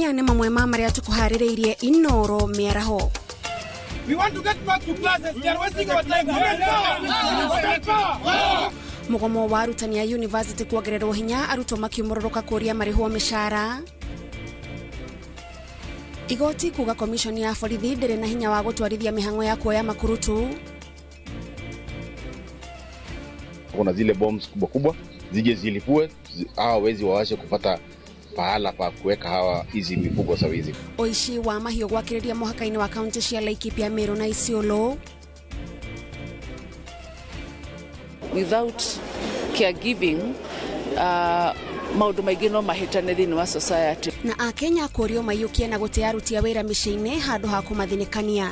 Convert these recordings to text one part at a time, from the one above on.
Maya nĩ mamwe ma marĩa tũkũharĩrĩirie Inoro mĩaraho. We want to get back to classes. They are wasting our time. Women power! Women power! Mũgomo wa arutani a university kuongererwo hinya arutwo makiumũrũrũka kũria marĩhwo mĩcara. Igoti kuga commission ya borithi ndĩrĩ na hinya wa gũtwarithia mĩhang'o ya kuoya makurutu. Kuna zile bombs kubwa kubwa zije zilipue, hawa wezi wawashe kupata pahala pa kuweka hawa hizi mifugo za wizi. Ũici wa mahiũ gwakĩrĩria mũhaka-inĩ wa kaunti cia Laikipia, Meru na Isiolo. Without caregiving, maũndũ maingĩ no mahĩtane thĩinĩ wa society. Na akenya kũrio maiyũkie na gũtĩa aruti a wĩra mĩciĩ-inĩ handũ ha kũmathinĩkania.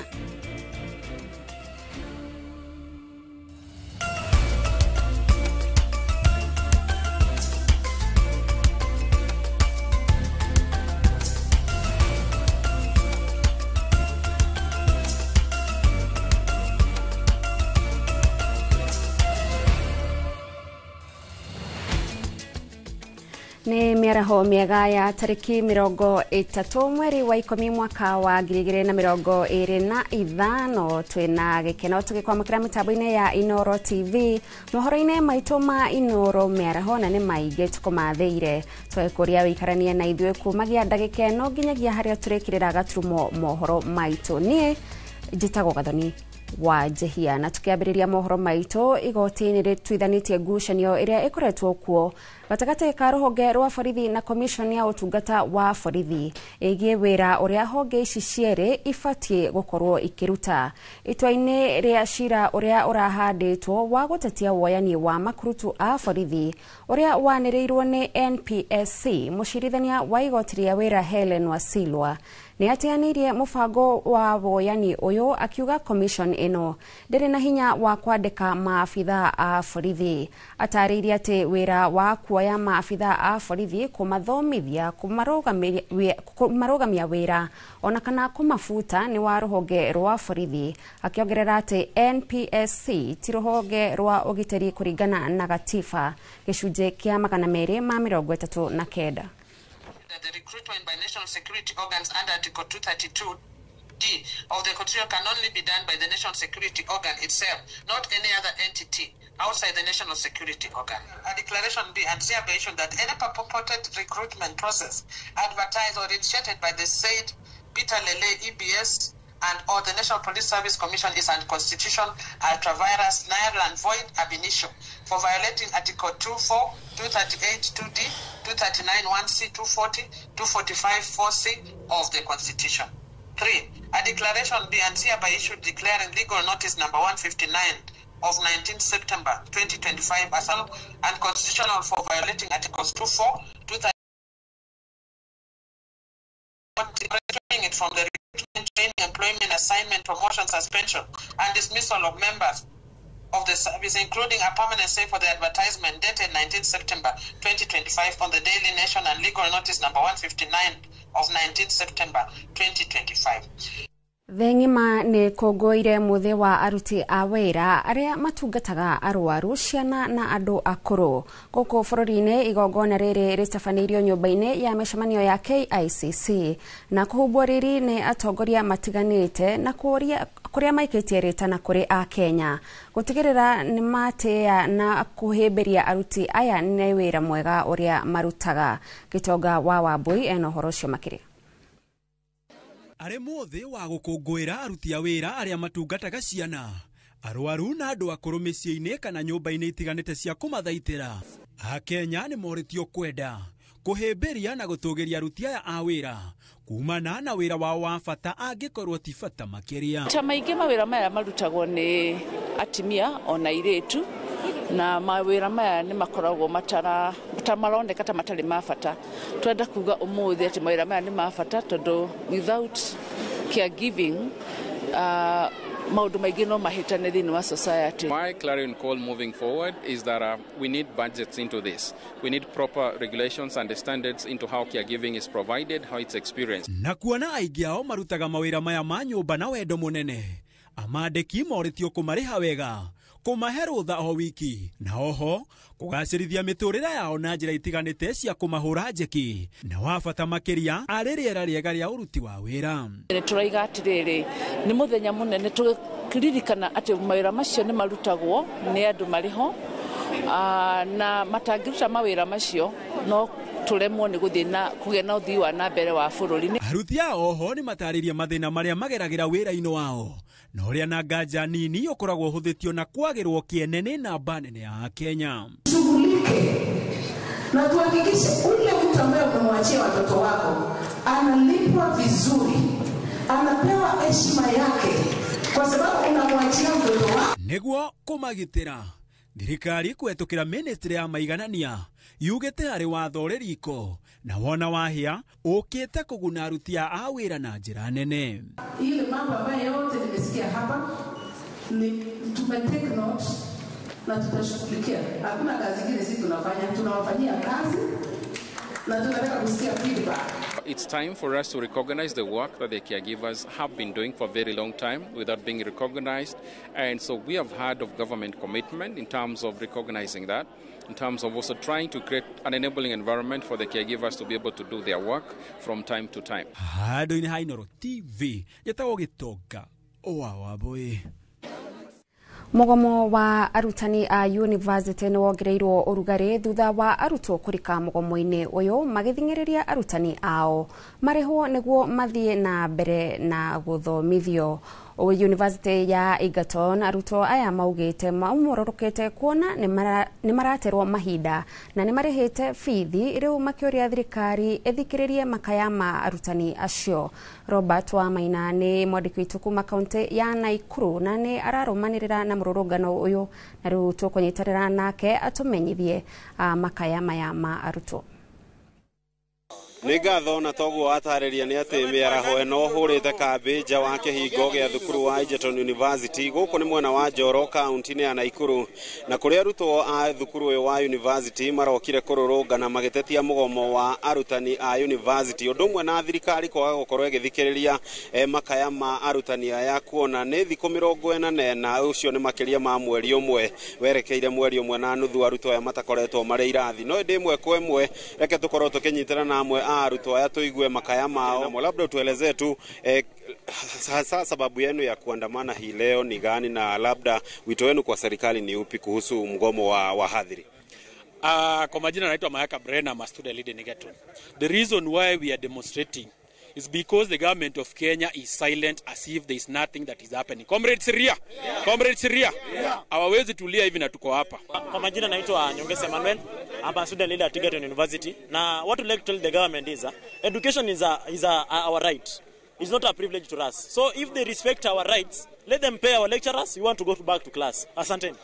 Nĩ mĩaraho mĩega ya tarĩki 30 mweri wa 10 mwaka wa 2025. Twĩna gĩkeno tũgĩkwamũkĩra mĩtambo-inĩ ya Inoro TV mohoro-inĩ maitũ ma Inoro mĩaraho, na nĩ maingĩ tũkũmathĩire. Twekũria wĩikaranie na ithuĩ kumagia ndagĩka ĩno nginyagia harĩa tũrĩkĩrĩra gaturumo mohoro maitũ. Niĩ njĩtagwo Gathoni wa Njehia, na tukiambĩrĩria mohoro maitũ, igoti nĩ rĩtuithanĩtie ngucanio ĩrĩa ĩkoretwo kuo gatagatĩ ka rũhonge rwa borithi na commission ya ũtungata wa borithi ĩgiĩ wĩra ũrĩa honge ici cierĩ ibatiĩ gũkorwo ikĩruta. Itua-inĩ rĩa cira ũrĩa ũrahandĩtwo wa gũtetia woyani wa makurutu a borithi ũrĩa wanĩrĩirwo nĩ NPSC, mũcirithania wa igoti rĩa wĩra Helen Wasilwa nĩ ateanĩirie mũbango wa woyani ũyũ, akiuga commission ĩno ndĩrĩ na hinya wa kwandĩka maabitha a borithi. Atarĩirie atĩ wĩra wa kuoya maabitha a borithi, kũmathomithia, kũmarũgamia wĩra ona kana kũmabuta nĩ wa rũhonge rwa borithi, akĩongerera atĩ NPSC ti rũhonge rwa ũgitĩri kũringana na gatiba gĩcunjĩ kĩa 239. That the recruitment by national security organs under Article 232D of the Constitution can only be done by the national security organ itself, not any other entity outside the national security organ. A declaration be and hereby issued that any purported recruitment process advertised or initiated by the said Peter Lele EBS and or the National Police Service Commission is unconstitutional, ultra virus, nil and void ab initio for violating Article 24, 238, 2D, 239, 1C, 240, 245, 4C of the Constitution. 3. A declaration be and hereby issued declaring legal notice number 159 of 19 September 2025 as unconstitutional for violating Articles 24, 238, it from the recruitment, training, employment, assignment, promotion, suspension, and dismissal of members of the service, including a permanent say for the advertisement dated 19 September 2025 on the Daily Nation and legal notice number 159 of 19 September 2025. Thĩ ng'ima nĩ kũngũĩire mũthĩ wa aruti a wĩra arĩa matungataga arwaru, ciana na andũ akũrũ. Gũkũ bũrũri-inĩ igongona rĩrĩ rĩtabanĩirio nyũmba-inĩ ya mĩcemanio ya KICC na kũhumbwo riri nĩ atongoria matiganĩte na kũrĩa maikĩtie rĩtana kũrĩ akenya gũtigĩrĩra nĩ matĩĩa na kũhĩmbĩria aruti aya nĩ wĩra mwega ũrĩa marutaga. Gĩtonga wa Wambui ena ũhoro ũcio makĩria. Arĩ mũthĩ wa gũkũngũĩra aruti a wĩra arĩa matungataga ciana, arwaru na andũ akũrũ mĩciĩ-inĩ kana nyũmba-inĩ itiganĩte cia kũmathaitĩra. Akenya nĩ morĩtio kwenda kũhĩmbĩria na gũtũgĩria aruti aya a wĩra kumana na wĩra wao wa bata angĩkorwo ti bata makĩria. Ta maingĩ mawĩra maya marutagwo nĩ atimia ona airĩtu, na mawĩra maya nĩ makoragwo maroneka ta matarĩ ma bata. Twenda kuga ũmũthĩ atĩ mawĩra maya nĩ ma bata tondũ without caregiving, maũndũ maingĩ no mahĩtane thĩinĩ wa society. My clarion call moving forward is that we need budgets into this. We need proper regulations and standards into how caregiving is provided, how it's experienced. Na kuona aingĩ ao marutaga mawĩra maya ma nyũmba na wendo mũnene, amandĩki morĩtio kũmarĩha wega, Kũmahe rũtha o wiki na oho kũgacĩrithia mĩtũrĩre yao na njĩra itiganĩte cia kũmahũra njeki, na wa bata makĩria arĩ rĩera rĩega rĩa ũruti wa wĩra. Nĩ tũraiga atĩrĩrĩ, nĩ mũthenya mũnene tũkĩririkana atĩ mawĩra macio nĩ marutagwo nĩ andũ marĩ ho, na matangĩruta mawĩra macio no tũremwo nĩ gũthiĩ na kũgĩa na ũthii wa na mbere wa bũrũri. Aruti a oho nĩ matarĩrie mathĩna marĩa mageragĩra wĩra-inĩ wao na ũrĩa na nganja nini ũkoragwo ũhũthĩtio na kwagĩrwo kĩene nĩ namba nene ya Kenya. Shughulike na tuhakikishe ule mtu ambaye umemwachia watoto wako analipwa vizuri, anapewa heshima yake, kwa sababu unamwachia mtoto wako. Nĩguo kũmagitĩra, thirikari kũhetũkĩra ministry ya maiganania yugĩte harĩ watho ũrĩ riko na wona wahĩa ũkĩte kũguna aruti a wĩra na njĩra nene. Ile mambo ambayo yote nimesikia hapa ni tume take note na tutashughulikia. Hakuna kazi ingine sisi tunafanya, tunawafanyia kazi na tunataka kusikia feedback. It's time for us to recognize the work that the caregivers have been doing for a very long time without being recognized. And so we have heard of government commitment in terms of recognizing that, in terms of also trying to create an enabling environment for the caregivers to be able to do their work from time to time. Handũ-inĩ ha Inooro TV, njĩtagwo Gĩtonga wa Wambũi. Mũgomo wa arutani a university nĩ wongereirwo ũrugarĩ thutha wa arutwo kũrika mũgomo-inĩ ũyũ magĩthing'ĩrĩria arutani ao marĩhwo nĩguo mathiĩ na mbere na gũthomithio. University ya Egerton arutwo aya maugĩte maumũrũrũkĩte kuona nĩ maraterwo mahinda na nĩ marĩhĩte bithi, rĩu makĩũria thirikari ĩthikĩrĩrie makaya ma arutani acio. Robert Wamaina nĩ mwandĩki witũ kuma kaunti ya Nakuru na nĩ ararũmanĩrĩra na mũrũrũngano ũyũ, na rĩu tũkũnyitanĩra nake atũmenyithie makaya maya ma arutwo. Nĩ ngatho na toguo watarĩria nĩ atĩ mĩaraho ĩno hũrĩte kambĩ nja wa kĩhingo gĩa thukuru wa Egerton University gũkũ nĩ mwena wa Njoro kaunti-inĩ ya Nakuru, na kũrĩa arutwo a thukuru ũyũ wa university marokire kũrũrũngana magĩtetia mũgomo wa arutani a university, ũndũ ũmwe na thirikari kwaga gũkorwo ĩgĩthikĩrĩria makaya ma arutani aya, kuona nĩ thikũ 44, ũcio nĩ makĩria ma mweri ũmwe werekeire mweri ũmwe na nuthu arutwo aya matakoretwo marĩ irathi. No ĩndĩ ĩmwe kwa ĩmwe reke tũkorwo tũkĩnyitana na amwe a arutwo aya tuigue makaya mao. Labda utuelezee tu hasa sababu yenu ya kuandamana hii leo ni gani, na labda wito wenu kwa serikali ni upi kuhusu mgomo wa wahadhiri? Kwa majina naitwa Mayaka Brenna, I'm a student leader in Egerton. The reason why we are demonstrating is because the government of Kenya is silent as if there is nothing that is happening. Comrade Syria, Comrade Syria, hawawezi tulia hivi na tuko hapa. Kwa majina naitwa Nyongesa Emmanuel, I'm a student leader at Egerton University. Na what we like to tell the government is education is our right. It's not a privilege to us. So if they respect our rights, let them pay our lecturers. We want to go back to class. Asante.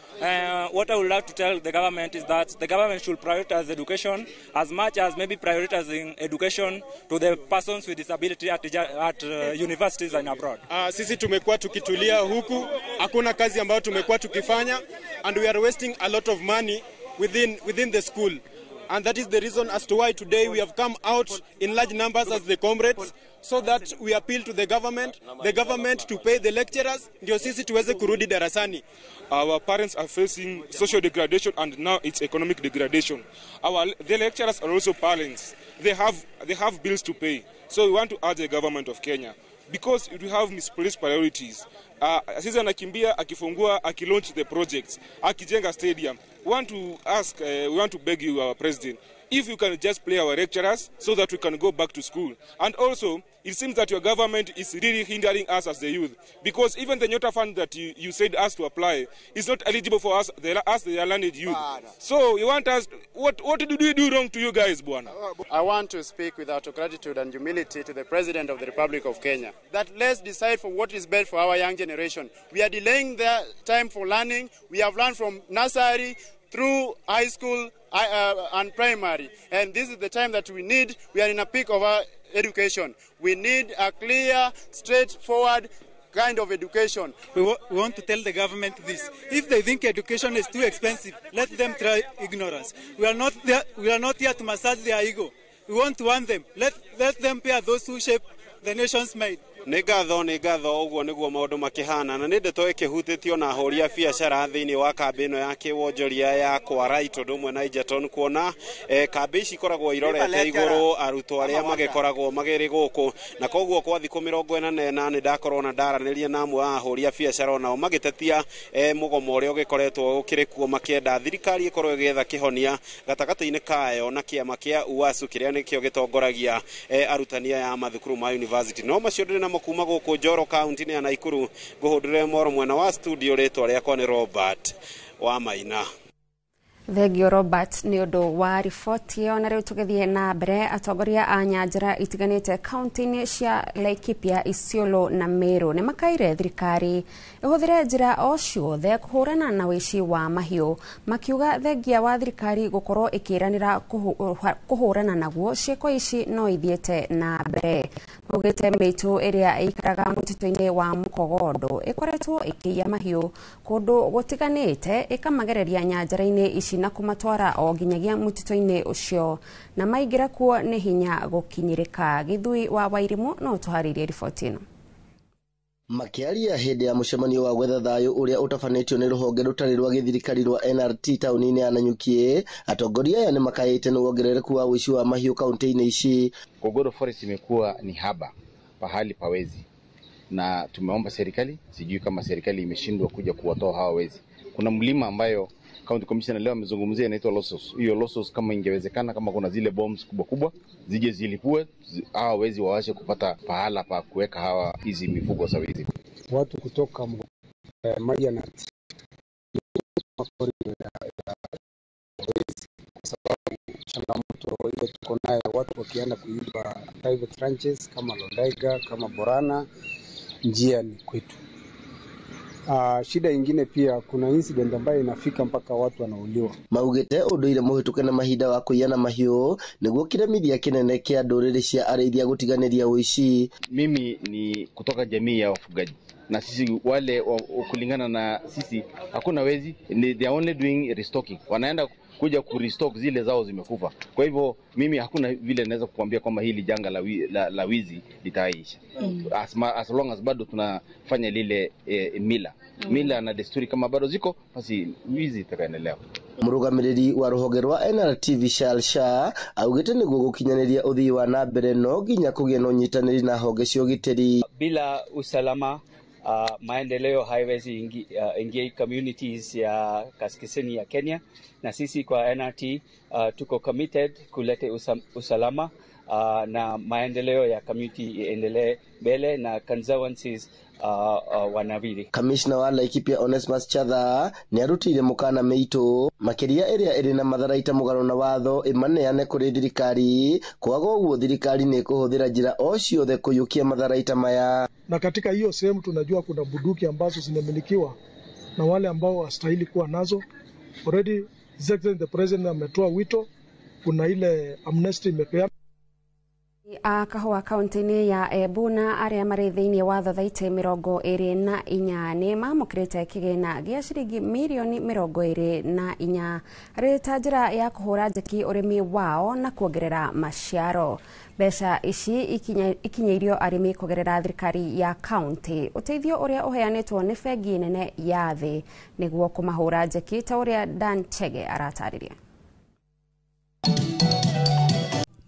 What I would like to tell the government is that the government should prioritize education as much as maybe prioritizing education to the persons with disability at universities and abroad. Sisi tumekuwa tukitulia huku, hakuna kazi ambayo tumekuwa tukifanya, and we are wasting a lot of money within the school. And that is the reason as to why today we have come out in large numbers as the comrades, so that we appeal to the government to pay the lecturers, ndio sisi tuweze kurudi darasani. Our parents are facing social degradation and now it's economic degradation. The lecturers are also parents. They have bills to pay. So we want to urge the government of Kenya, because we have misplaced priorities. Sisi anakimbia akifungua, akilaunch the projects, akijenga stadium. We want to ask, we want to beg you, our president, if you can just play our lecturers so that we can go back to school. And also, it seems that your government is really hindering us as the youth, because even the Nyota Fund that you said us to apply is not eligible for us, the learned youth. So you want us, what did we do wrong to you guys, Bwana? I want to speak without gratitude and humility to the President of the Republic of Kenya, that let's decide for what is best for our young generation. We are delaying their time for learning. We have learned from nursery through high school and primary, and this is the time that we need. We are in a peak of our education. We need a clear, straightforward kind of education. We want to tell the government this. If they think education is too expensive, let them try ignorance. We are not there, we are not here to massage their ego. We want to warn them. Let them pay those who shape the nation's mind. Nĩ ngatho ũguo nĩguo maũndũ makĩhana na nĩ ndeto ĩkĩhutĩtio na ahũri a biacara thĩinĩ wa kambĩ ĩno ya kĩwonjoria ya Kwarait ũndũ ũmwe na Egerton kuona kambĩ ici ikoragwo irorete igũrũ arutwo arĩa magĩkoragwo magĩrĩ gũkũ na koguo kwa thikũ 44 nĩ ndakorwo na ndaranĩria na amwe a ahũri a biacara onao magĩtetia mũgomo ũrĩa ũgĩkoretwo ũkĩrĩ kuo makĩenda thirikari ĩkorwo ĩgĩetha kĩhonia gatagatĩ-inĩ kayo na kĩama kĩa UASU kĩrĩa nĩkĩo gĩtongoragia arutani aya a mathukuru ma university. No macio ndĩrĩ namo kuma gũkũ Njoro kaunti-inĩ ya Nakuru ngũhũndũre moro mwena wa studio rĩtwa rĩakwa nĩ Robert wa Maina. Thengio Robert nĩ ũndũ wa riboti ĩyo. Na rĩu tũgĩthiĩ na mbere, atongoria a nyanjara itiganĩte kaunti-inĩ cia Laikipia, Isiolo na Meru nĩ makaire thirikari ĩhũthĩre njĩra o ciothe kũhũrana na wĩici wa mahiũ, makiuga thengia wa thirikari gũkorwo ĩkĩranĩra kũhũrana naguo ciĩko ici no ithiĩte na mbere. Maugĩte mĩitũ ĩrĩa ĩikaraga mũtitũ-inĩ wa Mũkogondo ĩkoretwo ĩkĩiya mahiũ kũndũ gũtiganĩte ĩkamagereria nyanjara-inĩ ici na kũmatwara o nginyagia mũtitũ-inĩ ũcio na maingĩra kuo nĩ hinya gũkinyĩrĩka. Gĩthui wa Wairimu no tũharĩrie riboti ĩno. Makĩaria hĩndĩ ya mũcemanio wa gwetha thayũ ũrĩa ũtabanĩtio nĩ rũhonge rũtarĩ rwa gĩthirikari rwa NRT taũni-inĩ ya Nanyuki, atongoria aya nĩ makaĩte nĩ wongerereku wa ũici wa mahiũ kaunti-inĩ ici. Kogoro Forest imekuwa ni haba pahali pawezi, na tumeomba serikali, sijui kama serikali imeshindwa kuja kuwatoa hawa wezi. Kuna mlima ambayo County Commissioner leo amezungumzia inaitwa Losos. Hiyo Losos kama ingewezekana, kama kuna zile bombs kubwa kubwa zije zilipue, hawa wezi wawache kupata pahala pa kuweka hawa hizi mifugo za wezi. Watu kutoka Marianat kwa sababu changamoto ile tuko nayo, watu wakienda kuiba private ranches kama Londaiga, kama Borana, njia ni kwetu. Shida ingine pia kuna incident ambayo inafika mpaka watu wanauliwa. Maugite unduire muhituke na mahinda wa kuiyana mahiũ nĩguo kĩremithia kĩnene kĩa ndũrĩrĩ cia arĩithia gũtiganĩria ũici. Mimi ni kutoka jamii ya wafugaji na sisi wale kulingana na sisi hakuna wezi, they are only doing restocking, wanaenda kuja ku restock zile zao zimekufa. Kwa hivyo mimi hakuna vile naweza kukuambia kwamba hili janga la wizi litaisha. As long as bado tunafanya lile mila na desturi kama bado ziko, basi wizi itakaendelea. Mũrũgamĩrĩri wa rũhonge rwa NRT Vishal Shah augĩte nĩguo gũkinyanĩria ũthii wa na mbere no nginya kũgĩe na ũnyitanĩri na honge cia ũgitĩri. Bila usalama maendeleo haiwezi ingia communities ya kaskazini ya Kenya, na sisi kwa NRT tuko committed kulete usalama na maendeleo ya community iendelee mbele na conservancies wanawiri. Kamishna wa Laikipia Onesmus Chatha nĩ arutĩire mũkana mĩitũ makĩria ĩrĩa ĩrĩ na matharaita mũgarũ na watho ĩmaneane kũrĩ thirikari, kwaga ũguo thirikari nĩ ĩkũhũthĩra njĩra o ciothe kũiyũkia matharaita maya. Na katika hiyo sehemu tunajua kuna bunduki ambazo zinamilikiwa na wale ambao wastahili kuwa nazo. Already His Excellency the President ametoa wito, kuna ile amnesty imepeana. A kahũa kaunti-inĩ ya Embu na arĩa marĩ thĩinĩ wa thothaitĩ 24 nĩ mamũkĩrĩte kĩgĩna gĩa ciringi mirioni 24 arĩ ta njĩra ya kũhũra njeki ũrĩmi wao na kuongerera maciaro. Mbeca ici ikinyĩirio arĩmi kũgerera thirikari ya kaunti, ũteithio ũrĩa ũheanĩtwo nĩ bengi nene ya thĩ nĩguo kũmahũra njeki ta ũrĩa Dan Chege aratarĩria.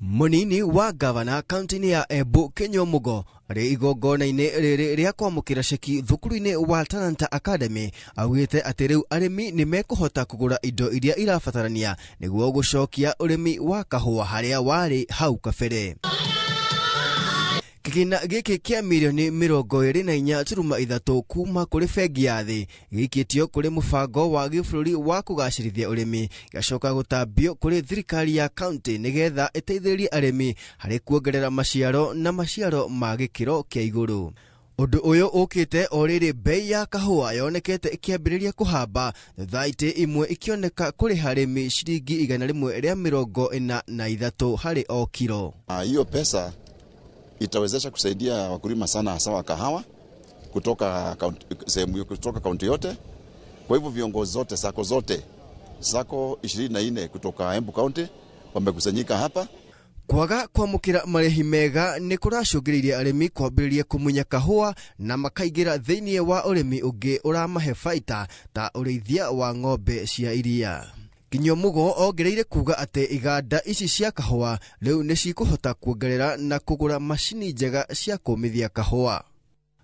Munini wa gavana kaunti-inĩ ya Embu Kinyua Mugo arĩ igongona-inĩ rĩrĩ rĩa kwamũkĩra ceki thukuru-inĩ wa Talanta Academy augĩte atĩ rĩu arĩmi nĩ mekũhota kũgũra indo iria irabatarania nĩguo gũcokia ũrĩmi wa kahũa harĩa warĩ hau kabere. Kĩgĩna gĩkĩ kĩa mirioni 24.3 kuma kũrĩ bengi ya thĩ gĩikĩtio kũrĩ mũbango wa gĩbũrũri wa kũgacĩrithia ũrĩmi gĩgacoka gũtambio kũrĩ thirikari ya kaunti nĩgetha ĩteithĩrĩrie arĩmi harĩ kuongerera maciaro na maciaro ma gĩkĩro kĩa igũrũ. Ũndũ ũyũ ũkĩte o rĩrĩ bei ya kahũa yonekete ĩkĩambĩrĩria kũhamba thaitĩ imwe ikĩoneka kũrĩha arĩmi ciringi 143 harĩ o kiro. Hiyo pesa itawezesha kusaidia wakulima sana, hasa wa kahawa kutoka sehemu, kutoka kaunti yote. Kwa hivyo viongozi zote, sako zote, sako 24 kutoka Embu County wamekusanyika hapa. Kwaga kwamũkĩra marĩhi mega nĩ kũracũngĩrĩirie arĩmi kwambĩrĩria kũmunya kahũa na makaingĩra thĩinĩ wa ũrĩmi ũngĩ ũramahe baita ta ũrĩithia wa ng'ombe cia iria. Kinyua Mugo ongereire kuga atĩ iganda ici cia kahũa rĩu nĩ cikũhota kuongerera na kũgũra macini njega cia kũmithia kahũa.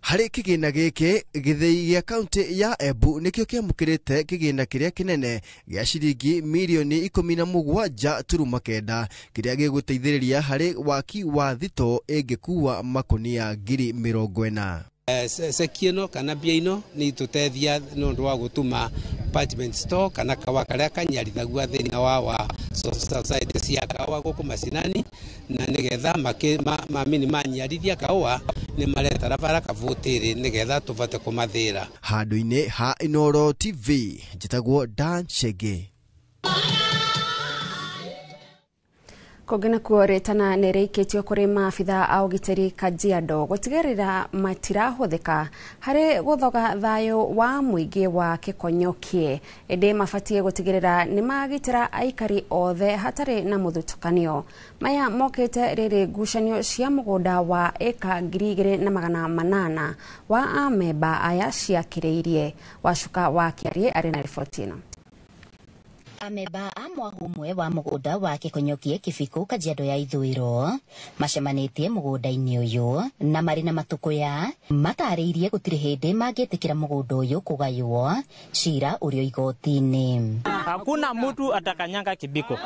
Harĩ kĩgĩna gĩkĩ, gĩthĩi gĩa kaunti ya Embu nĩkĩo kĩamũkĩrĩte kĩgĩna kĩrĩa kĩnene gĩa ciringi mirioni 17.9 kĩrĩa gĩgũteithĩrĩria harĩ waki wa thito ĩngĩkuua makonia 40,000. Ceki ĩno kana mbia ino nĩ itũteithia nĩ ũndũ wa gũtuma parchment store kana kawa karĩa kanyarithagua thĩinĩ wa society cia kawa gũkũ macinani, na nĩgetha mamini manyarithia kawa nĩ maretara bara kabutĩrĩ nĩgetha tũbote kũmathĩra. Handũ-inĩ ha Inooro TV, njĩtagwo Dan Chege. Kũngĩ nakuo rĩtana nĩ rĩikĩtio kũrĩ maabitha a ũgitĩri Kajiado gũtigĩrĩra matirahũthĩka harĩ gũthoga thayũ wa mũingĩ wa Kĩkonyokie, ĩndĩ mabatiĩ gũtigĩrĩra nĩ magitĩra aikari othe hatarĩ na mũthutũkanio. Maya mokĩte rĩrĩ ngucanio cia mũgũnda wa ĩka 2800 wa amemba aya ciakĩrĩirie. Wacuka wa Kĩarie arĩ na riboti ĩno. Amemba a mwahu ũmwe wa mũgũnda wa Kĩkonyokie Kĩbikũ Kajiado ya ithũĩro macemanĩtie mũgũnda-inĩ ũyũ na marĩ na matũkũya matarĩirie gũtirĩ hĩndĩ mangĩtĩkĩra mũgũnda ũyũ kũgaywo cira ũrĩ igoti-inĩ. Hakuna mtu atakanyanga Kibiko.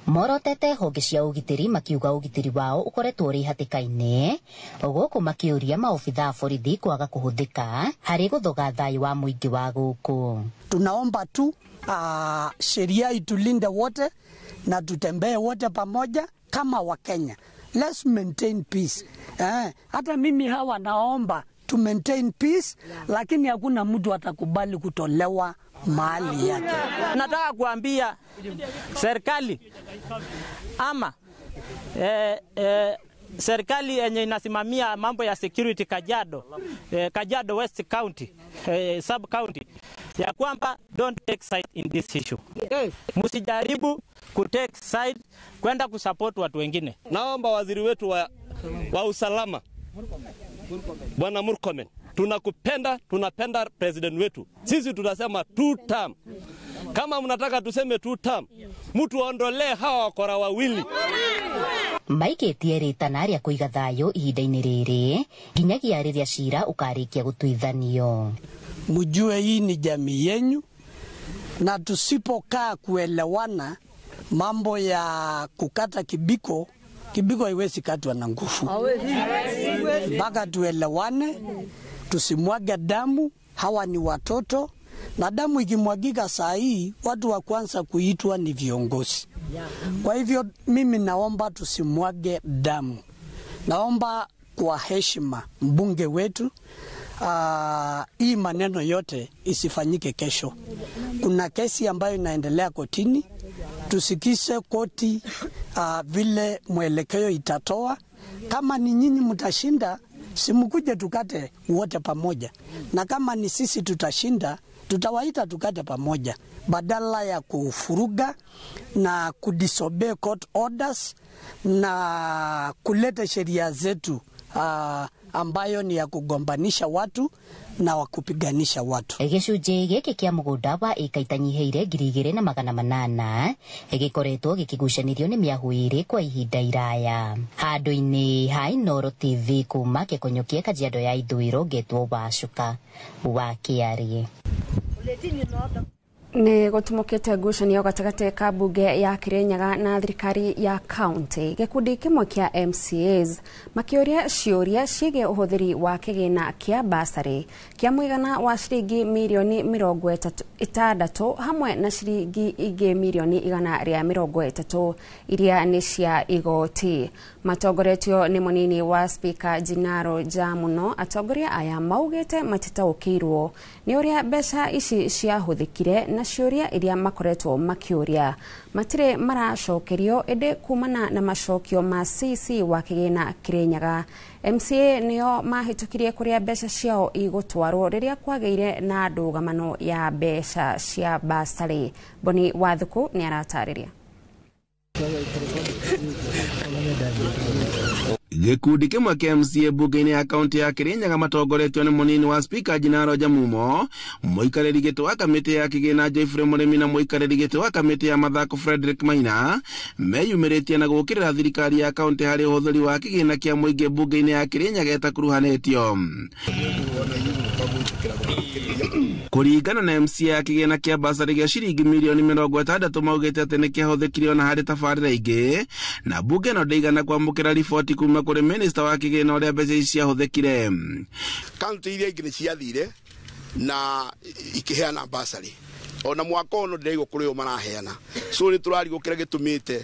Morotete honge cia ũgitĩri makiuga ũgitĩri wao ũkoretwo ũrĩ hatĩka-inĩ gũkũ makĩũria maobitha a borithi kwaga kũhũthĩka harĩ gũthoga thayũ wa mũingĩ wa gũkũ. Tunaomba tu sheria itulinde wote na tutembee wote pamoja kama Wakenya. Let's maintain peace. Hata mimi hawa naomba to maintain peace, lakini hakuna mtu atakubali kutolewa mali yake. Nataka kuambia serikali ama serikali yenye inasimamia mambo ya security Kajiado, Kajiado West County, sub county, ya kwamba don't take side in this issue. Yes. Msijaribu ku take side kwenda kusupport watu wengine. Naomba waziri wetu wa usalama Bwana Murkomen, tunakupenda, tunapenda president wetu. Sisi tunasema 2 term. Kama mnataka tuseme 2 term, mtu aondolee hawa wakora wawili. Maikĩtie rĩtana rĩa kũiga thayũ ihinda-inĩ rĩrĩ nginyagia rĩrĩa cira ũkarĩkia gũtuithanio. Mjue hii ni jamii yenyu, na tusipokaa kuelewana mambo ya kukata kibiko, kibiko haiwezi katwa na nguvu. Mpaka tuelewane, tusimwage damu. Hawa ni watoto, na damu ikimwagika saa hii watu wa kwanza kuitwa ni viongozi. Kwa hivyo mimi naomba tusimwage damu. Naomba kwa heshima mbunge wetu, hii maneno yote isifanyike kesho. Kuna kesi ambayo inaendelea kotini, tusikise koti vile mwelekeo itatoa. Kama ni nyinyi mtashinda, simkuje tukate wote pamoja, na kama ni sisi tutashinda, tutawaita tukate pamoja, badala ya kufuruga na kudisobey court orders na kuleta sheria zetu ambayo ni ya kugombanisha watu na wakupiganisha watu. Gĩcunjĩ gĩkĩ kĩa mũgũnda wa ĩka itanyihĩire 2800 gĩkoretwo gĩkĩgucanĩrio nĩ mĩahũ ĩrĩ kwa ihinda iraya. Handũ-inĩ ha Inooro TV kuma Kĩkonyokie Kajiado ya ithũĩro, ngetwo Wacuka wa Kĩarie. Nĩ gũtumũkĩte ngucanio gatagatĩ ka mbunge ya Kirinyaga na thirikari ya county. Gĩkundi kĩmwe kĩa MCAs makĩũria ciũria ciĩgiĩ ũhũthĩri wa kĩgĩna kĩa basarĩ kĩa mũigana wa ciringi mirioni 60 hamwe na ciringi ingĩ mirioni 130 iria nĩ cia igoti. Matongoretio nĩ mũnini wa Speaker Jinaro Jamuno, atongoria aya maugĩte matitaũkĩirwo nĩ ũrĩa mbeca ici ciahũthĩkire na ciũria iria makoretwo makĩũria matirĩ maracokerio, ĩndĩ kumana na macokio ma CC wa kĩgĩna Kirinyaga, MCA nĩo mahĩtũkirie kũrĩa mbeca ciao igũtwarwo rĩrĩa kwagĩire na ndũgamano ya mbeca cia basarĩ. Boni Wathuku nĩ aratarĩria. Gĩkundi kĩmwe kĩa MCA mbunge-inĩ ya kaunti ya Kirinyaga matongoretio nĩ mũnini wa spika Jinaro Jamumo, mũikarĩri gĩtĩ wa kamĩtĩ ya kĩgĩna Geoffrey Mũrĩmi na mũikarĩri gĩtĩ wa kamĩtĩ ya mathako Frederick Maina meyumĩrĩtie na gũũkĩrĩra thirikari ya kaunti harĩ ũhũthĩri wa kĩgĩna kĩa mũingĩ mbunge-inĩ ya Kirinyaga ĩtakuruhanĩtio. Kũringana na MCA ya kĩgĩna kĩa basarĩ gĩa ciringi mirioni 60 maugĩte atĩ nĩ kĩahũthĩkire ona harĩ tabarĩra ingĩ, na mbunge ĩno ndĩigana kwamũkĩra riboti kuma kũrĩ minista wa kĩgĩna ũrĩa mbeca ici ciahũthĩkire. Kaunti iria ingĩ nĩ ciathire na ikĩheana basarĩ, ona mwaka ũyũ no ndĩraigua kũrĩ o maraheana, so nĩ tũrarigwo kĩrĩa gĩtũmĩte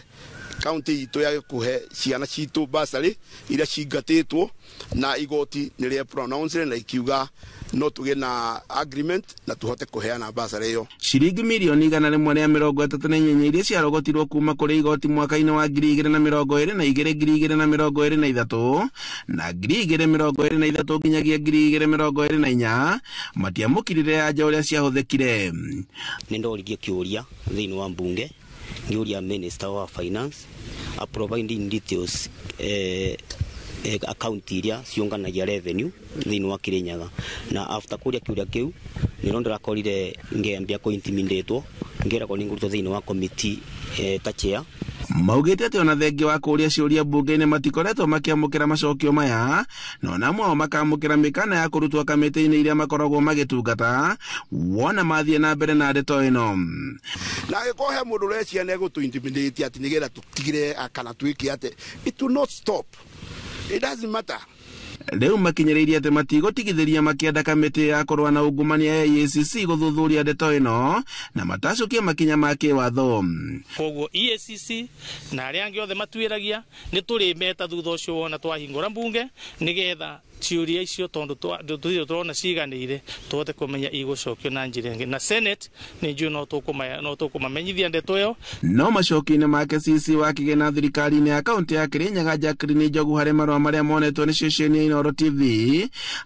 kaunti itũ yage kũhe ciana citũ basarĩ iria cingatĩtwo, na igoti nĩ rĩa pronounce na ikiuga no tũgĩe na agreement na tũhote kũheana basarĩ ĩyo. Ciringi mirioni 138 iria ciarogotirwo kuma kũrĩ igoti mwaka-inĩ wa 2022, 2023 na 2023 nginyagia 2024 matiamũkĩrire anja ũrĩa ciahũthĩkire. Nĩ ndoririe kĩũria thĩinĩ wa mbunge ngĩũria minister wa finance a providing details account iria ciũnganagia revenue thĩinĩ wa Kirinyaga, na after kũria kĩũria kĩu nĩro ndĩrakorire ngĩambia kũ intimidatwo ngĩragwo nĩ ngũrutwo thĩinĩ wa committee ta chair. Maugĩte atĩ ona thengia wa kũũria ciũria mbunge-inĩ matikoretwo makĩamũkĩra macokio maya, no na amwe ao makamũkĩra mĩkana ya kũrutwo kamĩtĩ-inĩ iria makoragwo magĩtungata wona mathiĩ na mbere na ndeto ĩno. Na angĩkorwo he mũndũ ũrecia nĩ egũtũ intimidate atĩ nĩgetha tũtigire kana twĩke atĩ, it will not stop. It doesn't matter. Rĩu makinyĩrĩirie atĩ matigũtigithĩria makĩenda kamĩtĩ ya kũrũa na ungumania ya EACC gũthuthuria ndeto ĩno na matacũkie makinya ma kĩwatho. Koguo EACC na arĩa angĩ othe matuĩragia nĩ tũrĩmeta thutha ũcio wona twahingũra mbunge nĩgetha ciũria icio tondũ tũtirĩ tũrona ciganĩire tũhote kũmenya igũcokio na njĩra ĩngĩ, na Senate nĩ njũĩ no tũkũmamenyithia ndeto ĩyo. No macokio-inĩ make CC wa kĩgĩna thirikari-inĩ ya kaunti ya Kirinyaga Jacqueline Njogu harĩ marũa marĩa monetwo nĩ ceceni ya Inooro TV,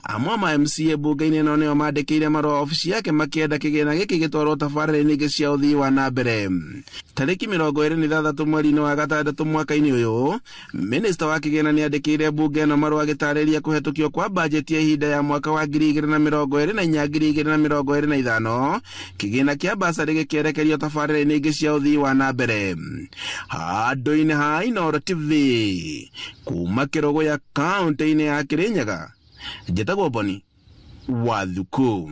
amwe ma MCA mbunge-inĩ ĩno nĩo mandĩkĩire marũa obici yake makĩenda kĩgĩna gĩkĩ gĩtwarwo tabarĩra-inĩ ingĩ cia ũthii wa na mbere. Tarĩki 26 mweri-inĩ wa gatandatũ mwaka-inĩ ũyũ, minista wa kĩgĩna nĩandĩkĩire mbunge ĩno marũa agĩtarĩria kũhetũkio kwa bajeti ya ihinda ya mwaka wa 2024 2025, kĩgĩna kĩa basarĩ gĩkĩerekerio tabarĩra-inĩ ingĩ cia ũthii wa na mbere. Handũ-inĩ ha Inooro TV kuma Kĩrũgũya kaunti-inĩ ya Kirinyaga, njĩtagwo Boni Wathuku.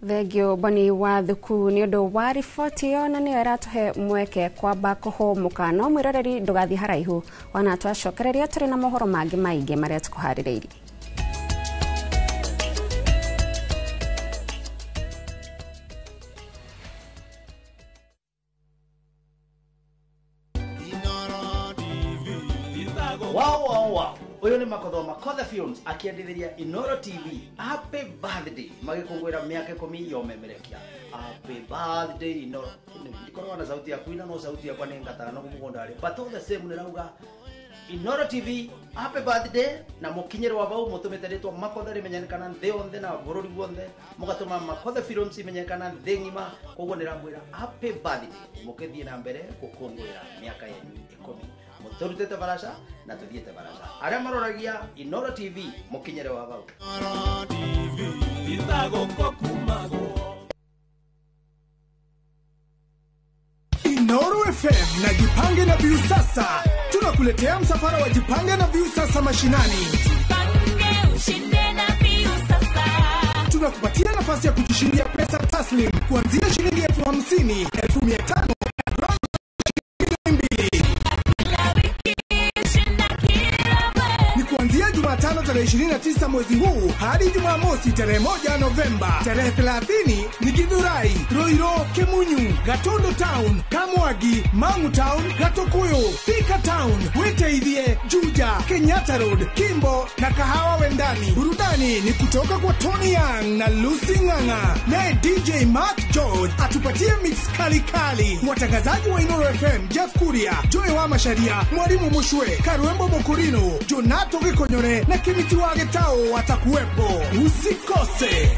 Thengio Boni Wathuku nĩ ũndũ wa riboti ĩyo, na nĩyo ĩratũhe mweke kwamba kũhũmũka. No mwĩroreri ndũgathiĩ haraihu, ona twacokereria tũrĩ na mohoro mangĩ maingĩ marĩa tũkũharĩrĩirie. Wow, wow, wow. Uyu ni Makothoma Makotha Films akiendithĩria Inooro TV happy birthday magĩkũngũĩra mĩaka 10 ya ũmemerekia. Happy birthday Inooro. Ndikoragwo na sauti ya kuina no sauti yakwa nĩ ngatana no mũgũnda rĩ, but all the same nĩrauga Inooro TV happy birthday, na mũkinyĩrwo vau mũtũmĩte rĩtwa Makotha rĩmenyekana thĩ yonthe na bũrũri guothe, mũgatũma Makotha Films imenyekana thĩ ng'ima. Koguo nĩramwĩra happy birthday, mũkĩthiĩ na mbere gũkũngũĩra mĩaka yanyu 10 mũtũrutĩte baraca na tũthiĩte baraca. Arĩa maroragia Inooro TV mũkinyĩre wa vau. Inooro FM na Jipange na Viusasa tunakuletea msafara wa Jipange na Viusasa mashinani. Jipange ushinde na Viusasa. Tunakupatia nafasi ya kujishindia pesa taslim kuanzia shilingi 50,000, 500,000 Jumatano tarehe 29 mwezi huu hadi Jumamosi tarehe 1 Novemba. Tarehe 30 ni Githurai, Roiro, Kemunyu, Gatondo Town, Kamwagi, Mangu Town, Gatokuyu, Thika Town, Witeithie, Juja, Kenyatta Road, Kimbo na Kahawa Wendani. Burudani ni kutoka kwa Tony Young na Lucy Ng'ang'a. Naye DJ Mark George atupatie mix kali kali. Watangazaji wa Inooro FM Jeff Kuria, Joy wa Masharia, Mwalimu Mushwe, Karuembo Mokurino, Jonato Gikonyore na Kimiti wa Getao watakuwepo. Usikose.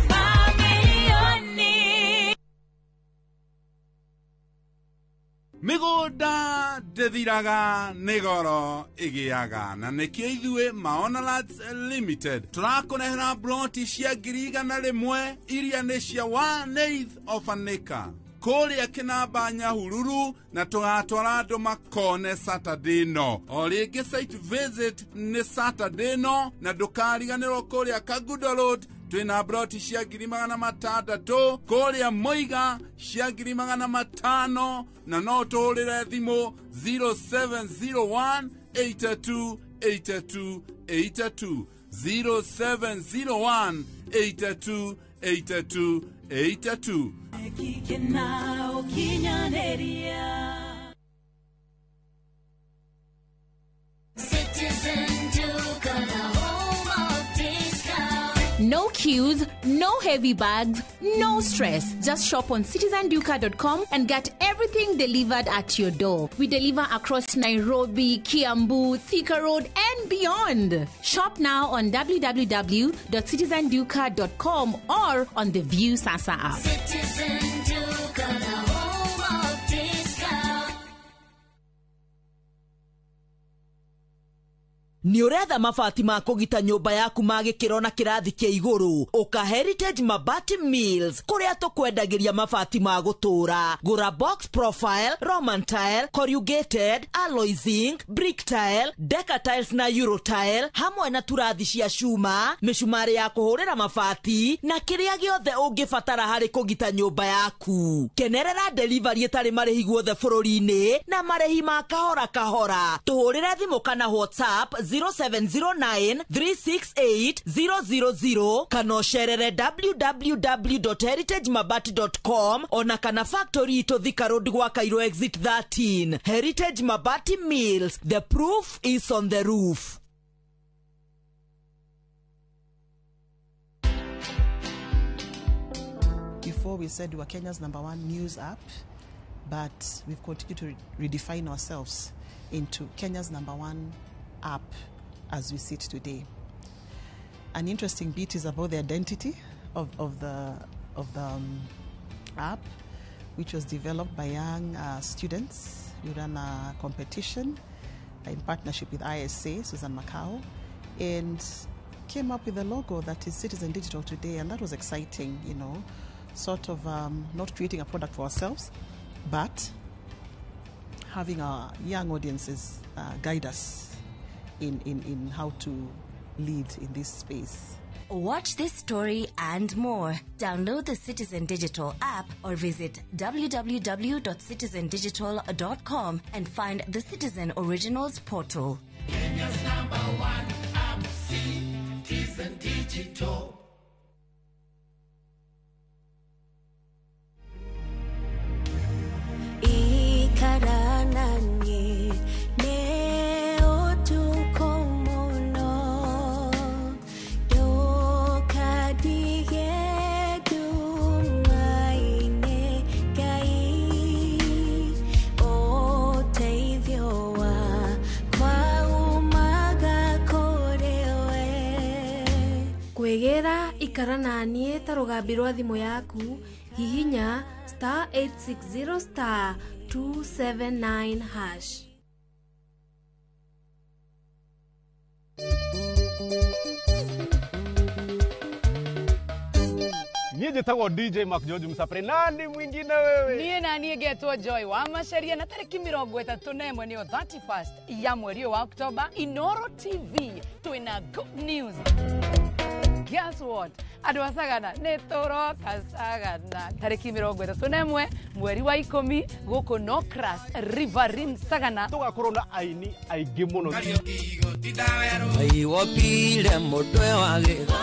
Mĩgũnda ndĩthiraga nĩ goro ĩgĩaga, na nĩkĩo ithuĩ Maona Lands Limited tũrakũrehera broti cia 100,000 iria nĩ cia 1/8 of an acre kũrĩa Kĩnamba Nyahururu, na tũgatwara andũ makone Saturday no o rĩngĩ. Site visit nĩ Saturday no, na ndũkariganĩrwo kũrĩa Kagudo Road twĩna broti cia 600,000, kũrĩa Mũiga cia 500,000, na no tũhũrĩre thimũ 0701 82 82 82, 0701 82 82 82. Kikena ukinyaneria. Citizen Duka, the home of discount. No queues, no heavy bags, no stress. Just shop on citizenduka.com and get everything delivered at your door. We deliver across Nairobi, Kiambu, Thika Road, and beyond. Shop now on www.citizenduka.com or on the View Sasa app. Citizen Duka, the home of discount. Nĩ ũretha mabati ma kũgita nyũmba yaku ma gĩkĩro na kĩrathi kĩa igũrũ? Ũka Heritage Mabati Mills, kũrĩa tũkwendagĩria mabati ma gũtũũra. Gũra box profile, Roman tile, corrugated, alloy zinc, brick tile, deca tiles na euro tile, hamwe na turathi cia cuma, mĩcumarĩ ya kũhũrĩra mabati na kĩrĩa gĩothe ũngĩbatara harĩ kũgita nyũmba yaku. Kenerera delivery ĩtarĩ marĩhi guothe bũrũri-inĩ na marĩhi ma kahora kahora. Tũhũrĩre thimũ kana WhatsApp 0709 368 000 kana ũcerere www.heritagemabati.com ona kana factory itũ Thika Road gwa Cairo exit 13. Heritage Mabati Mills, the proof is on the roof. Before, we said we were Kenya's #1 news app, but we've continued to redefine ourselves into Kenya's #1 app as we sit today. An interesting bit is about the identity of the app, which was developed by young students. We ran a competition in partnership with ISA, Susan Macau, and came up with a logo that is Citizen Digital today, and that was exciting, sort of not creating a product for ourselves, but having our young audiences guide us in how to lead in this space. Watch this story and more. Download the Citizen Digital app or visit www.citizendigital.com and find the Citizen Originals portal. Kenya's #1 app, Citizen Digital. Kwĩgĩra ikara naniĩ ta rũgambi rwa thimũ yaku, hihinya *860 *279#. Niĩ njĩtagwo DJ Mark George Msapre. Nani mwingine wewe? Niĩ na niĩ ngetwo Joy wa Maceria, na tarĩki 31 nĩyo 31st ya mweri ũyũ wa Oktoba, Inoro TV twĩna good news. Guess what? Andũ a Sagana nĩ tũroka Sagana tarĩki 31 mweri wa 10 gũkũ Nocras Riverine Sagana. Tũgakorwo na aini aingĩ mũno. Wopire mũtwe wa gĩtha.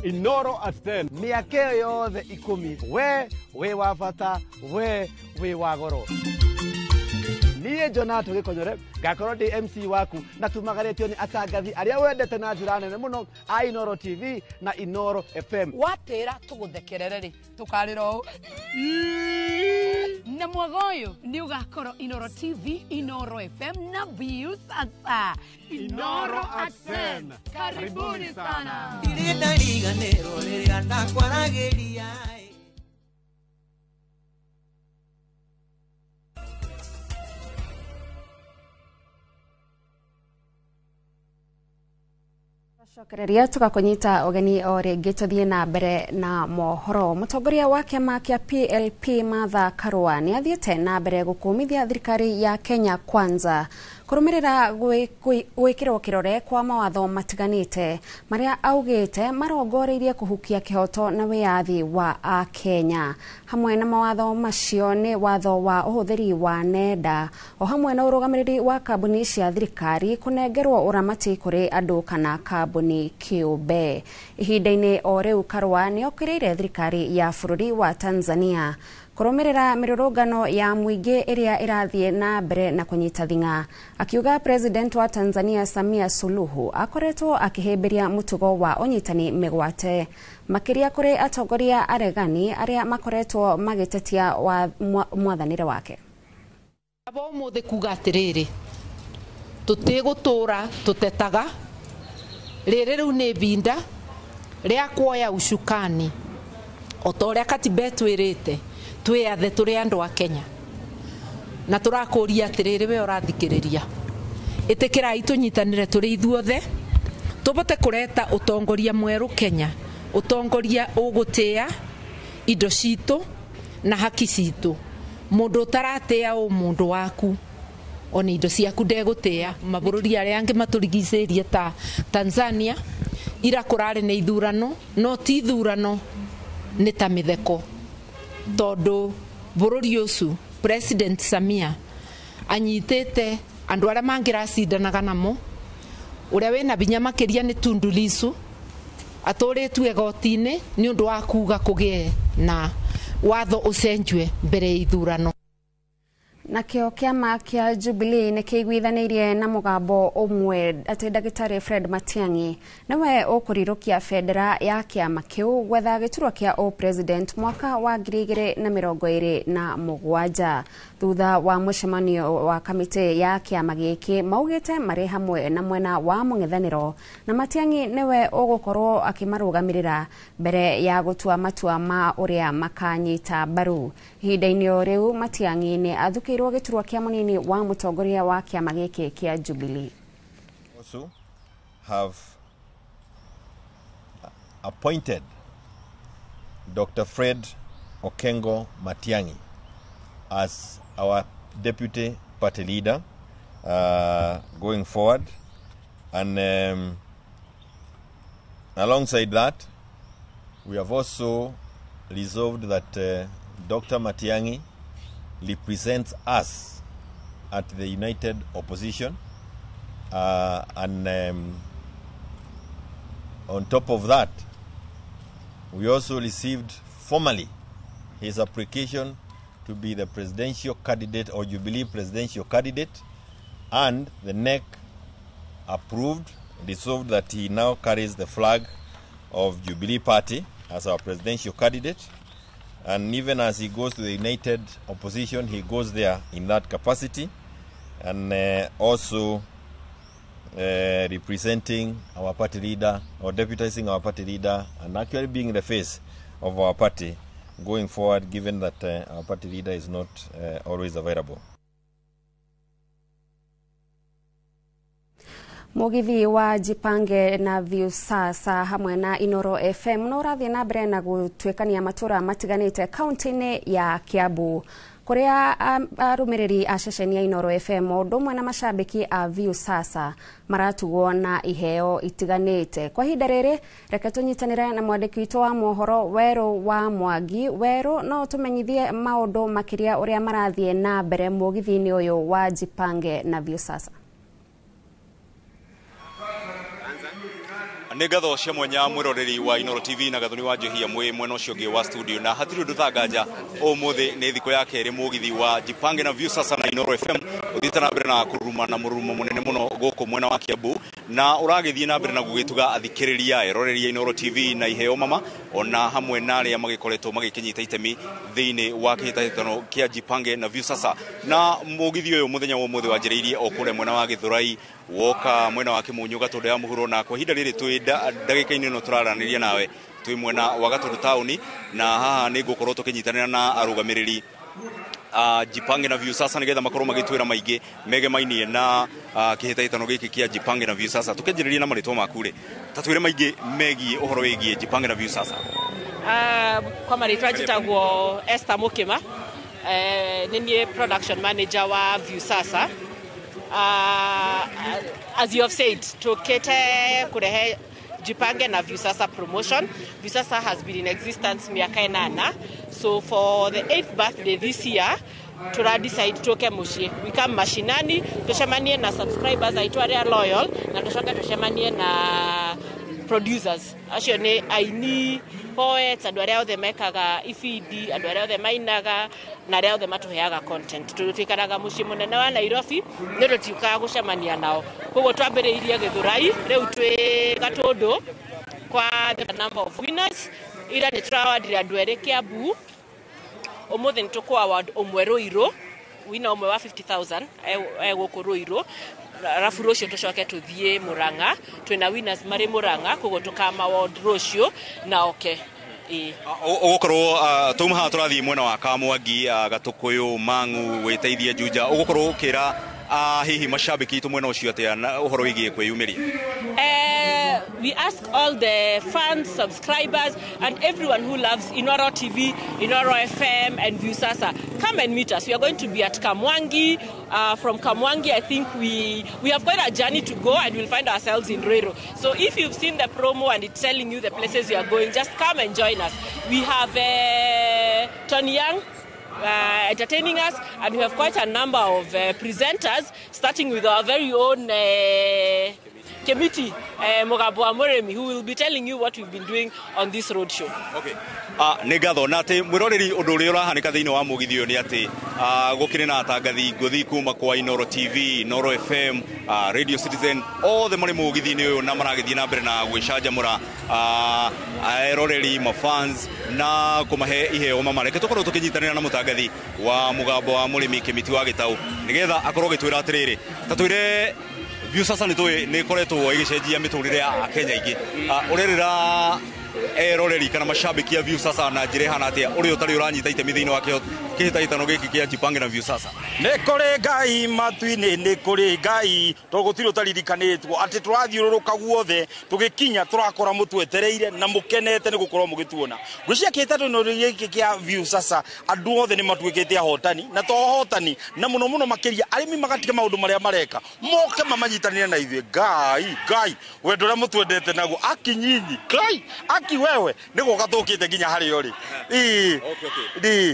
Inoro at 10. Mĩaka ĩyo yothe 10, we wĩ wa bata, we wĩ wa goro. Niĩ Jonato Gĩkonyore ngakorwo ndĩ MC waku, na tumagarĩtio nĩ atangathi arĩa wendete na njĩra nene mũno a Inoro TV na Inoro FM. Watĩra tũgũthekerere rĩ, tũkarĩra ũũ na mwaga ũyũ nĩ ũgakorwo Inoro TV, Inoro FM na View Sasa. Inoro at 10. Karibuni sana. Ndirĩ ndariganĩrwo rĩrĩa ndakwaragĩria. Cokereria tugakunyita ũgeni o rĩngĩ tũthiĩ na mbere na mohoro. Mũtongoria wa kĩama kĩa PLP Martha Karua nĩ athiĩte na mbere gũkũmithia thirikari ya Kenya Kwanza kũrũmĩrĩra gwĩkĩrwo kĩrore kwa mawatho matiganĩte marĩa augĩte marongoreirie kũhukia kĩhoto na wĩyathi wa Akenya. Hamwe na mawatho macio nĩ watho wa ũhũthĩri wa nenda o hamwe na ũrũgamĩrĩri wa kambuni cia thirikari kũnengerwo ũramati kũrĩ andũ kana kambuni kĩũmbe. Ihinda-inĩ o rĩu Karua nĩ okĩrĩire thirikari ya bũrũri wa Tanzania kũrũmĩrĩra mĩrũrũngano ya mũingĩ ĩrĩa ĩrathiĩ na mbere na kũnyita thing'a, akiuga President wa Tanzania Samia Suluhu akoretwo akĩhĩmbĩria mũtugo wa ũnyitani mĩgwate makĩria kũrĩ atongoria aregani arĩa makoretwo magĩtetia mwathanĩre wake. Aba ũmũthĩ kuga atĩrĩrĩ, tũtigũtũra tũtetaga, rĩrĩ rĩu nĩ ibinda rĩa kuoya ucukani o ta ũrĩa katiba ĩtwĩrĩte twĩyathe tũrĩ andũ a Kenya. Na tũrakũria atĩrĩrĩ, we ũrathikĩrĩria, ĩtĩkĩrai tũnyitanĩre tũrĩ ithuothe tũbote kũreta ũtongoria mwerũ Kenya, ũtongoria ũgũtĩa indo citũ na haki citũ. Mũndũ ũtaratĩa ũmũndũ waku ona indo ciaku ndegũtĩa. Mabũrũri arĩa angĩ matũrigicĩirie ta Tanzania ira kũrarĩ nĩ ithurano, no ti ithurano, nĩ ta mĩtheko, tondũ bũrũri ũcio President Samia anyitĩte andũ arĩa mangĩracindanaga namo. Ũrĩa wĩna binya makĩria nĩ Tundu Lissu, atũrĩtue igoti-inĩ nĩ ũndũ wa kuga kũgĩe na watho ũcenjwe mbere ya ithurano. Nakĩo kĩama kĩa Jubilee nĩ kĩiguithanĩirie na mũgambo ũmwe atĩ ndagĩtarĩ Fred Matiang'i nĩwe ũkũrirũkia bendera ya kĩama kĩu gwetha gĩturwa kĩa ũ-president mwaka wa 2027 thutha wa mũcemanio wa kamĩtĩ ya kĩama gĩkĩ maugĩte marĩ hamwe na mwena wa mũng'ethanĩro na Matiang'i nĩwe ũgũkorwo akĩmarũgamĩrĩra mbere ya gũtua matua ma ũrĩa makanyita mbaru. Ihinda-inĩ o rĩu Matiang'i nĩ athukĩirwo gĩturwa kĩa mũnini wa mũtongoria wa kĩama gĩkĩ kĩa Jubilee. Also have appointed Dr. Fred Okengo Matiang'i as our deputy party leader going forward, and alongside that we have also resolved that Dr. Matiang'i represents us at the United Opposition, and on top of that we also received formally his application to be the presidential candidate or Jubilee presidential candidate, and the NEC approved, resolved that he now carries the flag of Jubilee Party as our presidential candidate. And even as he goes to the United Opposition, he goes there in that capacity, and also representing our party leader or deputizing our party leader and actually being the face of our party going forward, given that our party leader is not always available. Mugithi wa Jipange na Viusasa hamwe na Inoro FM no ũrathiĩ na mbere na gũtuĩkania matũra matiganĩte kaunti-inĩ ya Kiambu kũrĩa arũmĩrĩri a ceceni ya Inoro FM ũndũ ũmwe na macambĩki a Viusasa maratugwo na iheo itiganĩte. Kwa ihinda rĩrĩ reke tũnyitanĩre na mwandĩki witũ wa mohoro Werũ wa Mwangi. Werũ, no tũmenyithie maũndũ makĩria ũrĩa marathiĩ na mbere mũgithi-inĩ ũyũ wa Jipange na Viusasa. Nĩ ngatho cia mwanya mwĩroreri wa Inoro TV na Gathoni wa Njihia mwĩ mwena ũcio ũngĩ wa studio, na hatirĩ ũndũ tanganja ũmũthĩ nĩ thikũ ya kerĩ mũgithi wa Jipange na Viusasa na Inoro FM ũthiĩte na mbere na kũruruma na mũrurumo mũnene mũno gũkũ mwena wa Kiambu, na ũragĩthiĩ na mbere na gũgĩtuga athikĩrĩria eroreri a Inoro TV na iheo mama ona hamwe na arĩa magĩkoretwo magĩkĩnyita itemi thĩinĩ wa kĩhĩtahĩtano kĩa Jipange na Viusasa. Na mũgithi ũyũ mũthenya wa ũmũthĩ wanjĩrĩirie o kũrĩa mwena wa Gĩthũrai woka mwena wa Kĩmunyu Gatũndũ ya mũhuro, na kwa ihinda rĩrĩ twĩ ndagĩka-inĩ ĩno tũraranĩria nawe twĩ mwena wa Gatũndũ taũni, na haha nĩ ngũkorwo tũkĩnyitanĩra na arũgamĩrĩri a Jipange na Viusasa nigetha makorwo magitwira maingi megemainie na kihĩtahĩtano gĩkĩ kĩa Jipange na Viusasa. Tukĩanjĩrĩria na marĩtwa maku rĩ, ta twĩre maingĩ megiĩ ũhoro wĩgiĩ Jipange na Viusasa. Kwa marĩtwa njĩtagwo Esther Mukima, nĩ niĩ production manager wa Viusasa. As you have said, tukete kurehe Jipange na Viusasa promotion. Viusasa has been in existence miaka 8. So for the 8th birthday this year, tura decide tuke muciĩ. We come mashinani, tucemanie na subscribers aitu aria loyal, na tucoke tucemanie na producers. Acio nĩ aini, poets, andũ arĩa othe mekaga ibindi, andũ arĩa othe mainaga, na arĩa othe matũheaga content. Tũikaraga mũciĩ mũnene wa Nairobi, nĩ ũndũ tiũkaga gũcemania nao. Koguo twambĩrĩirie Gĩthũrai, rĩu twĩ Gatũndũ kwa the number of winners. Ira nĩ tũrawardire andũ erĩ Kiambu, ũmũthĩ nĩ tũkũ award ũmwe Ruiru, winner ũmwe wa 50,000 egũkũ Ruiru. Arabu rũciũ tũcoke tũthiĩ Murang'a, twĩna winners marĩ Murang'a, koguo tũkama award rũciũ na oke. Ũgũkorwo twauma haha tũrathiĩ mwena wa Kamwangi, Gatũkũyũ, Mang'u, wĩteithie Juja, ũgũkorwo ũkĩra hihi mashabiki itũ mwena ũcio atĩa na ũhoro wĩgiĩ kwĩyumĩria? We ask all the fans, subscribers, and everyone who loves Inoro TV, Inoro FM, and Viusasa, come and meet us. We are going to be at Kamwangi. From Kamwangi, I think we have quite a journey to go, and we'll find ourselves in Ruiru. So if you've seen the promo and it's telling you the places you are going, just come and join us. We have Tony Young entertaining us, and we have quite a number of presenters, starting with our very own Kemiti Mugambo wa Murimi, who will be telling you what we've been doing on this road show. Okay. Nĩ ngatho na atĩ mwĩroreri ũndũ ũrĩa ũrahanĩka thĩinĩ wa mũgithi ũyũ nĩ atĩ gũkĩrĩ na atangathi ngũthi kuma kwa Inoro TV, Inoro FM, Radio Citizen, othe marĩ mũgithi-inĩ ũyũ na maragĩthiĩ na mbere na gwĩcanjamũra eroreri, mafans na kũmahe iheo mama. Reke tũkorwo tũkĩnyitanĩra na mũtangathi wa Mũgambo wa Mũrĩmi Kĩmiti wa Gĩtaũ nĩgetha akorwo agĩtwĩra atĩrĩrĩ, ta twĩre Viusasa nĩ tũĩ nĩ ĩkoretwo ĩgĩcenjia mĩtũrĩre ya Akenya aingĩ. Ũrerĩra eroreri kana mashabiki ya Viusasa na njĩra ĩhana atĩa ũrĩa ũtarĩ ũranyita itemi thĩinĩ wa kĩhĩtahĩtano gĩkĩ kĩa Jipange na Viusasa? Nĩ kũrĩ Ngai matu-inĩ, nĩ kũrĩ Ngai, to gũtirĩ ũtaririkanĩtwo atĩ tũrathiũrũrũka guothe tũgĩkinya tũrakora mũtwetereire na mũkenete nĩ gũkorwo mũgĩtuona. Ngwĩciria kĩhĩtahĩtano gĩkĩ kĩa Viusasa andũ othe nĩ matuĩkĩte ahotani, na to ahotani, na mũno mũno makĩria arĩmi magatiga maũndũ marĩa mareka moke mamanyitanĩre na ithuĩ. Ngai, Ngai, wendo ũrĩa mũtwendete naguo akinyinyi, Ngai, aki wewe nĩ gũka tũkĩte nginya harĩa ũrĩ.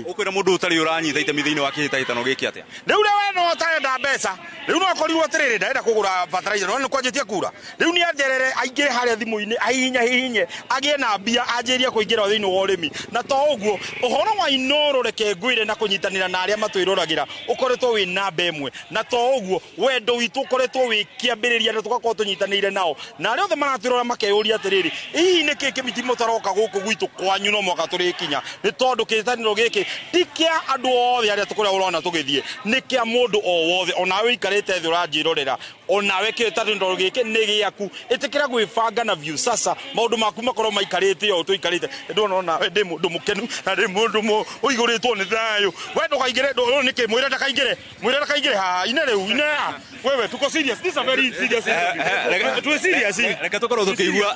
Ũkwĩra mũndũ ũtarĩ ũranyita itemi thĩinĩ wa kĩhĩtahĩtano gĩkĩ atĩa? Rĩu ũrĩa we no ũtarenda mbeca, rĩu no akorirwo atĩrĩrĩ, ndarenda kũgũra fertilizer, no nĩ kwanjĩtie kura. Rĩu nĩ anjerere aingĩre harĩa thimũ-inĩ, ahihinye hihinye, agĩe na mbia, anjĩrie kũingĩra thĩinĩ wa ũrĩmi. Na to ũguo, ũhoro wa Inoro reke ngwĩre na kũnyitanĩra na arĩa matwĩroragĩra ũkoretwo wĩ namba ĩmwe. Na to ũguo, wendo witũ ũkoretwo wĩ kĩambĩrĩria na tũgakorwo tũnyitanĩire nao. Na arĩa othe maratwĩrora makeyũria atĩrĩrĩ, hihi nĩkĩ Kĩmiti mũtaroka gũkũ gwitũ kwanyu no mwaka tũrĩkinya? Nĩ tondũ kĩhĩtahĩtano gĩkĩ ti kĩa andũ othe arĩa tũkũrĩa ũrona tũgĩthiĩ, nĩ kĩa mũndũ o wothe, onawe ũikarĩte thĩ ũranjĩrorera, onawe kĩhĩtahĩtano gĩkĩ nĩ gĩaku. Ĩtĩkĩra gwĩbanga na Viusasa, maũndũ maku makorwo maikarĩte o tũikarĩte. Ndona onawe ndĩ mũndũ mũkenu na ndĩ mũndũ ũihũrĩtwo nĩ thayũ. We ndũkaingĩre, nĩkĩ mwĩre ndakaingĩre, mwĩre ndakaingĩre haha, ine rĩu, ine haha. Wewe tuko serious, this is a very serious interview. Tuwe serious. Reke tũkorwo tũkĩigua,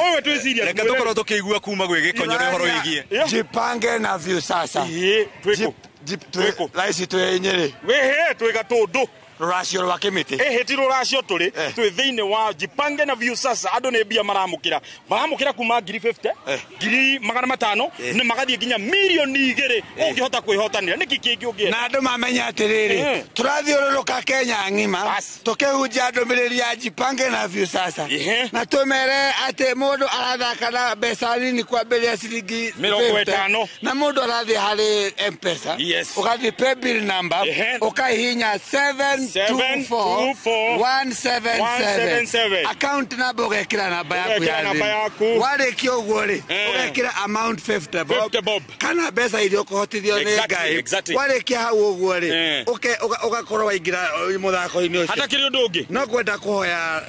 wewe tuwe serious. Reke tũkorwo tũkĩigua kuma gwĩ Gĩkonyore ũhoro wĩgiĩ Jipange na Viusasa. Twĩkũ Thaa ici twĩ Nyĩrĩ. Wĩhĩ twĩ Gatũndũ. Rũracio rwa Kĩmĩtĩ. Ĩhĩ ti rũracio tũrĩ, twĩ thĩinĩ wa Jipange na Viusasa. Andũ nĩ mbia maramũkĩra, maramũkĩra kuma 50,000, 500,000 na magathiĩ nginya 2 million ũngĩhota kwĩhotanĩra. Nĩkĩ kĩngĩ ũngĩenda? Na andũ mamenya atĩrĩrĩ, tũrathiũrũrũka Kenya ng'ima tũkĩhunjia ndũmĩrĩri ya Jipange na Viusasa, na tũmere atĩ mũndũ arathaka na mbeca nini kwambĩrĩria ciringi 50, na mũndũ arathiĩ harĩ M-Pesa, ũgathiĩ paybill number, ũkahihinya 7 2 4 1 7 7, account number ũgekĩra namba yaku ya thimũ. Warĩkia ũguo rĩ, ũgekĩra amount 50 bob kana mbeca iria ũkũhotithio nĩ Ngai. Warĩkia hau ũguo rĩ, ũgakorwo waingĩra mũthako-inĩ ũcio. Hatakĩrĩ ũndũ ũngĩ. No ngwenda kũhoya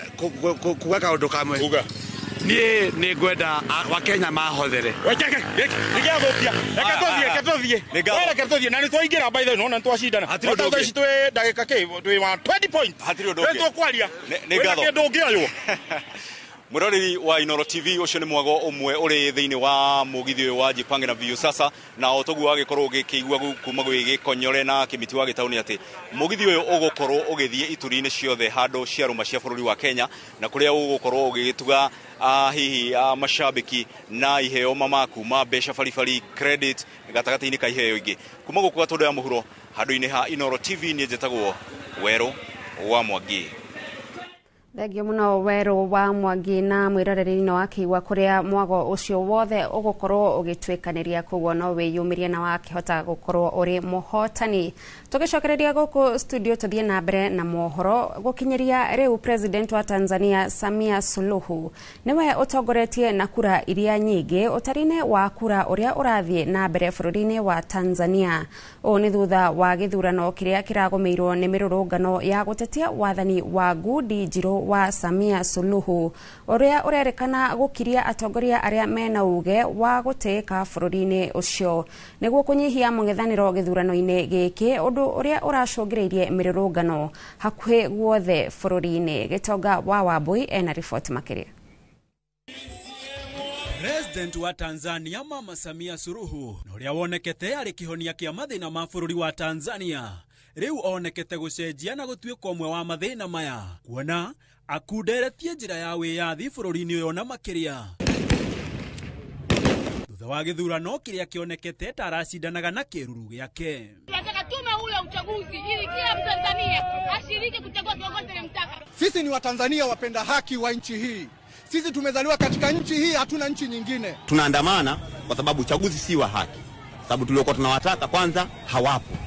kuga kaũndũ kamwe. Niĩ nĩ ngwenda Wakenya mahothere. Nĩgĩathũkia. Reke tũthiĩ, reke tũthiĩ. We reke tũthiĩ na nĩ twaingĩra by the way, nĩwona nĩ twacindana. Hatirĩ ũndũ Thaa ũngĩ. ici twĩ ndagĩka kĩ, twĩ wa 20 points. Hatirĩ ũndũ Rĩu ũngĩ. tũkwaria. Nĩ Wĩna ngatho. kĩndũ ũngĩoywo. Mwiroreri wa Inoro TV, ucio nĩ mwago ũmwe ũrĩ thĩinĩ wa mũgithi ũyũ wa Jipange na Viusasa, na o toguo wagĩkorwo ũgĩkĩigua kuma gwĩ gĩkonyore na kĩmiti wa gĩtaũni atĩ mũgithi ũyũ ũgũkorwo ũgĩthiĩ ituri-inĩ ciothe handũ ciarũma cia bũrũri wa Kenya, na kũrĩa ũgũkorwo ũgĩgĩtuga hihi macambĩki na iheo mamaku ma mbeca baribari credit gatagatĩ-inĩ ka iheo ingĩ. Kuma gũkũ Gatũndũ ya mũhuro handũ-inĩ ha Inoro TV, niĩ njĩtagwo Werũ wa Mwangi. Thengio muno Werũ wa Mwangi. Na mwiroreri no akĩigua kũrĩa mwago ũcio wothe ũgũkorwo ũgĩtuĩkanĩria, koguo no wĩyumĩrie na wakĩhota gũkorwo ũrĩ mũhotani. Tũgĩcokereria gũkũ studio, tũthiĩ na mbere na mohoro. Gũkinyĩria rĩu, President wa Tanzania Samia Suluhu nĩwe ũtongoretie na kura iria nyingĩ ũtari-inĩ wa kura ũrĩa ũrathiĩ na mbere bũrũri-inĩ wa Tanzania. Ũũ nĩ thutha wa gĩthurano kĩrĩa kĩragũmĩirwo nĩ mĩrũrũngano ya gũtetia wathani wa ngundi njirũ wa Samia Suluhu, ũrĩa ũrerĩkana gũkiria atongoria arĩa mena uge wa gũtĩĩka bũrũri-inĩ ũcio nĩguo kũnyihia mũng'ethanĩro gĩthurano-inĩ gĩkĩ, ũndũ ũrĩa ũracũngĩrĩirie mĩrũrũngano hakuhĩ guothe bũrũri-inĩ. Gĩtonga wa Wambui ena riboti makĩria. President wa Tanzania Mama Samia Suluhu na ũrĩa wonekete arĩ kĩhonia kĩa mathĩna ma bũrũri wa Tanzania rĩu onekete gũcenjia na gũtuĩka ũmwe wa mathĩna maya, kuona akunderetie njĩra ya wĩyathi bũrũri-inĩ ũyũ, na makĩria thutha wa gĩthurano kĩrĩa kĩonekete ta aracindanaga na kĩruru gĩake. Tunataka tume huru ya uchaguzi ili kila Mtanzania ashiriki kuchagua kiongozi anayemtaka. Sisi ni Watanzania wapenda haki wa nchi hii. Sisi tumezaliwa katika nchi hii, hatuna nchi nyingine. Tunaandamana kwa sababu uchaguzi si wa haki, sababu tuliokuwa tunawataka kwanza hawapo,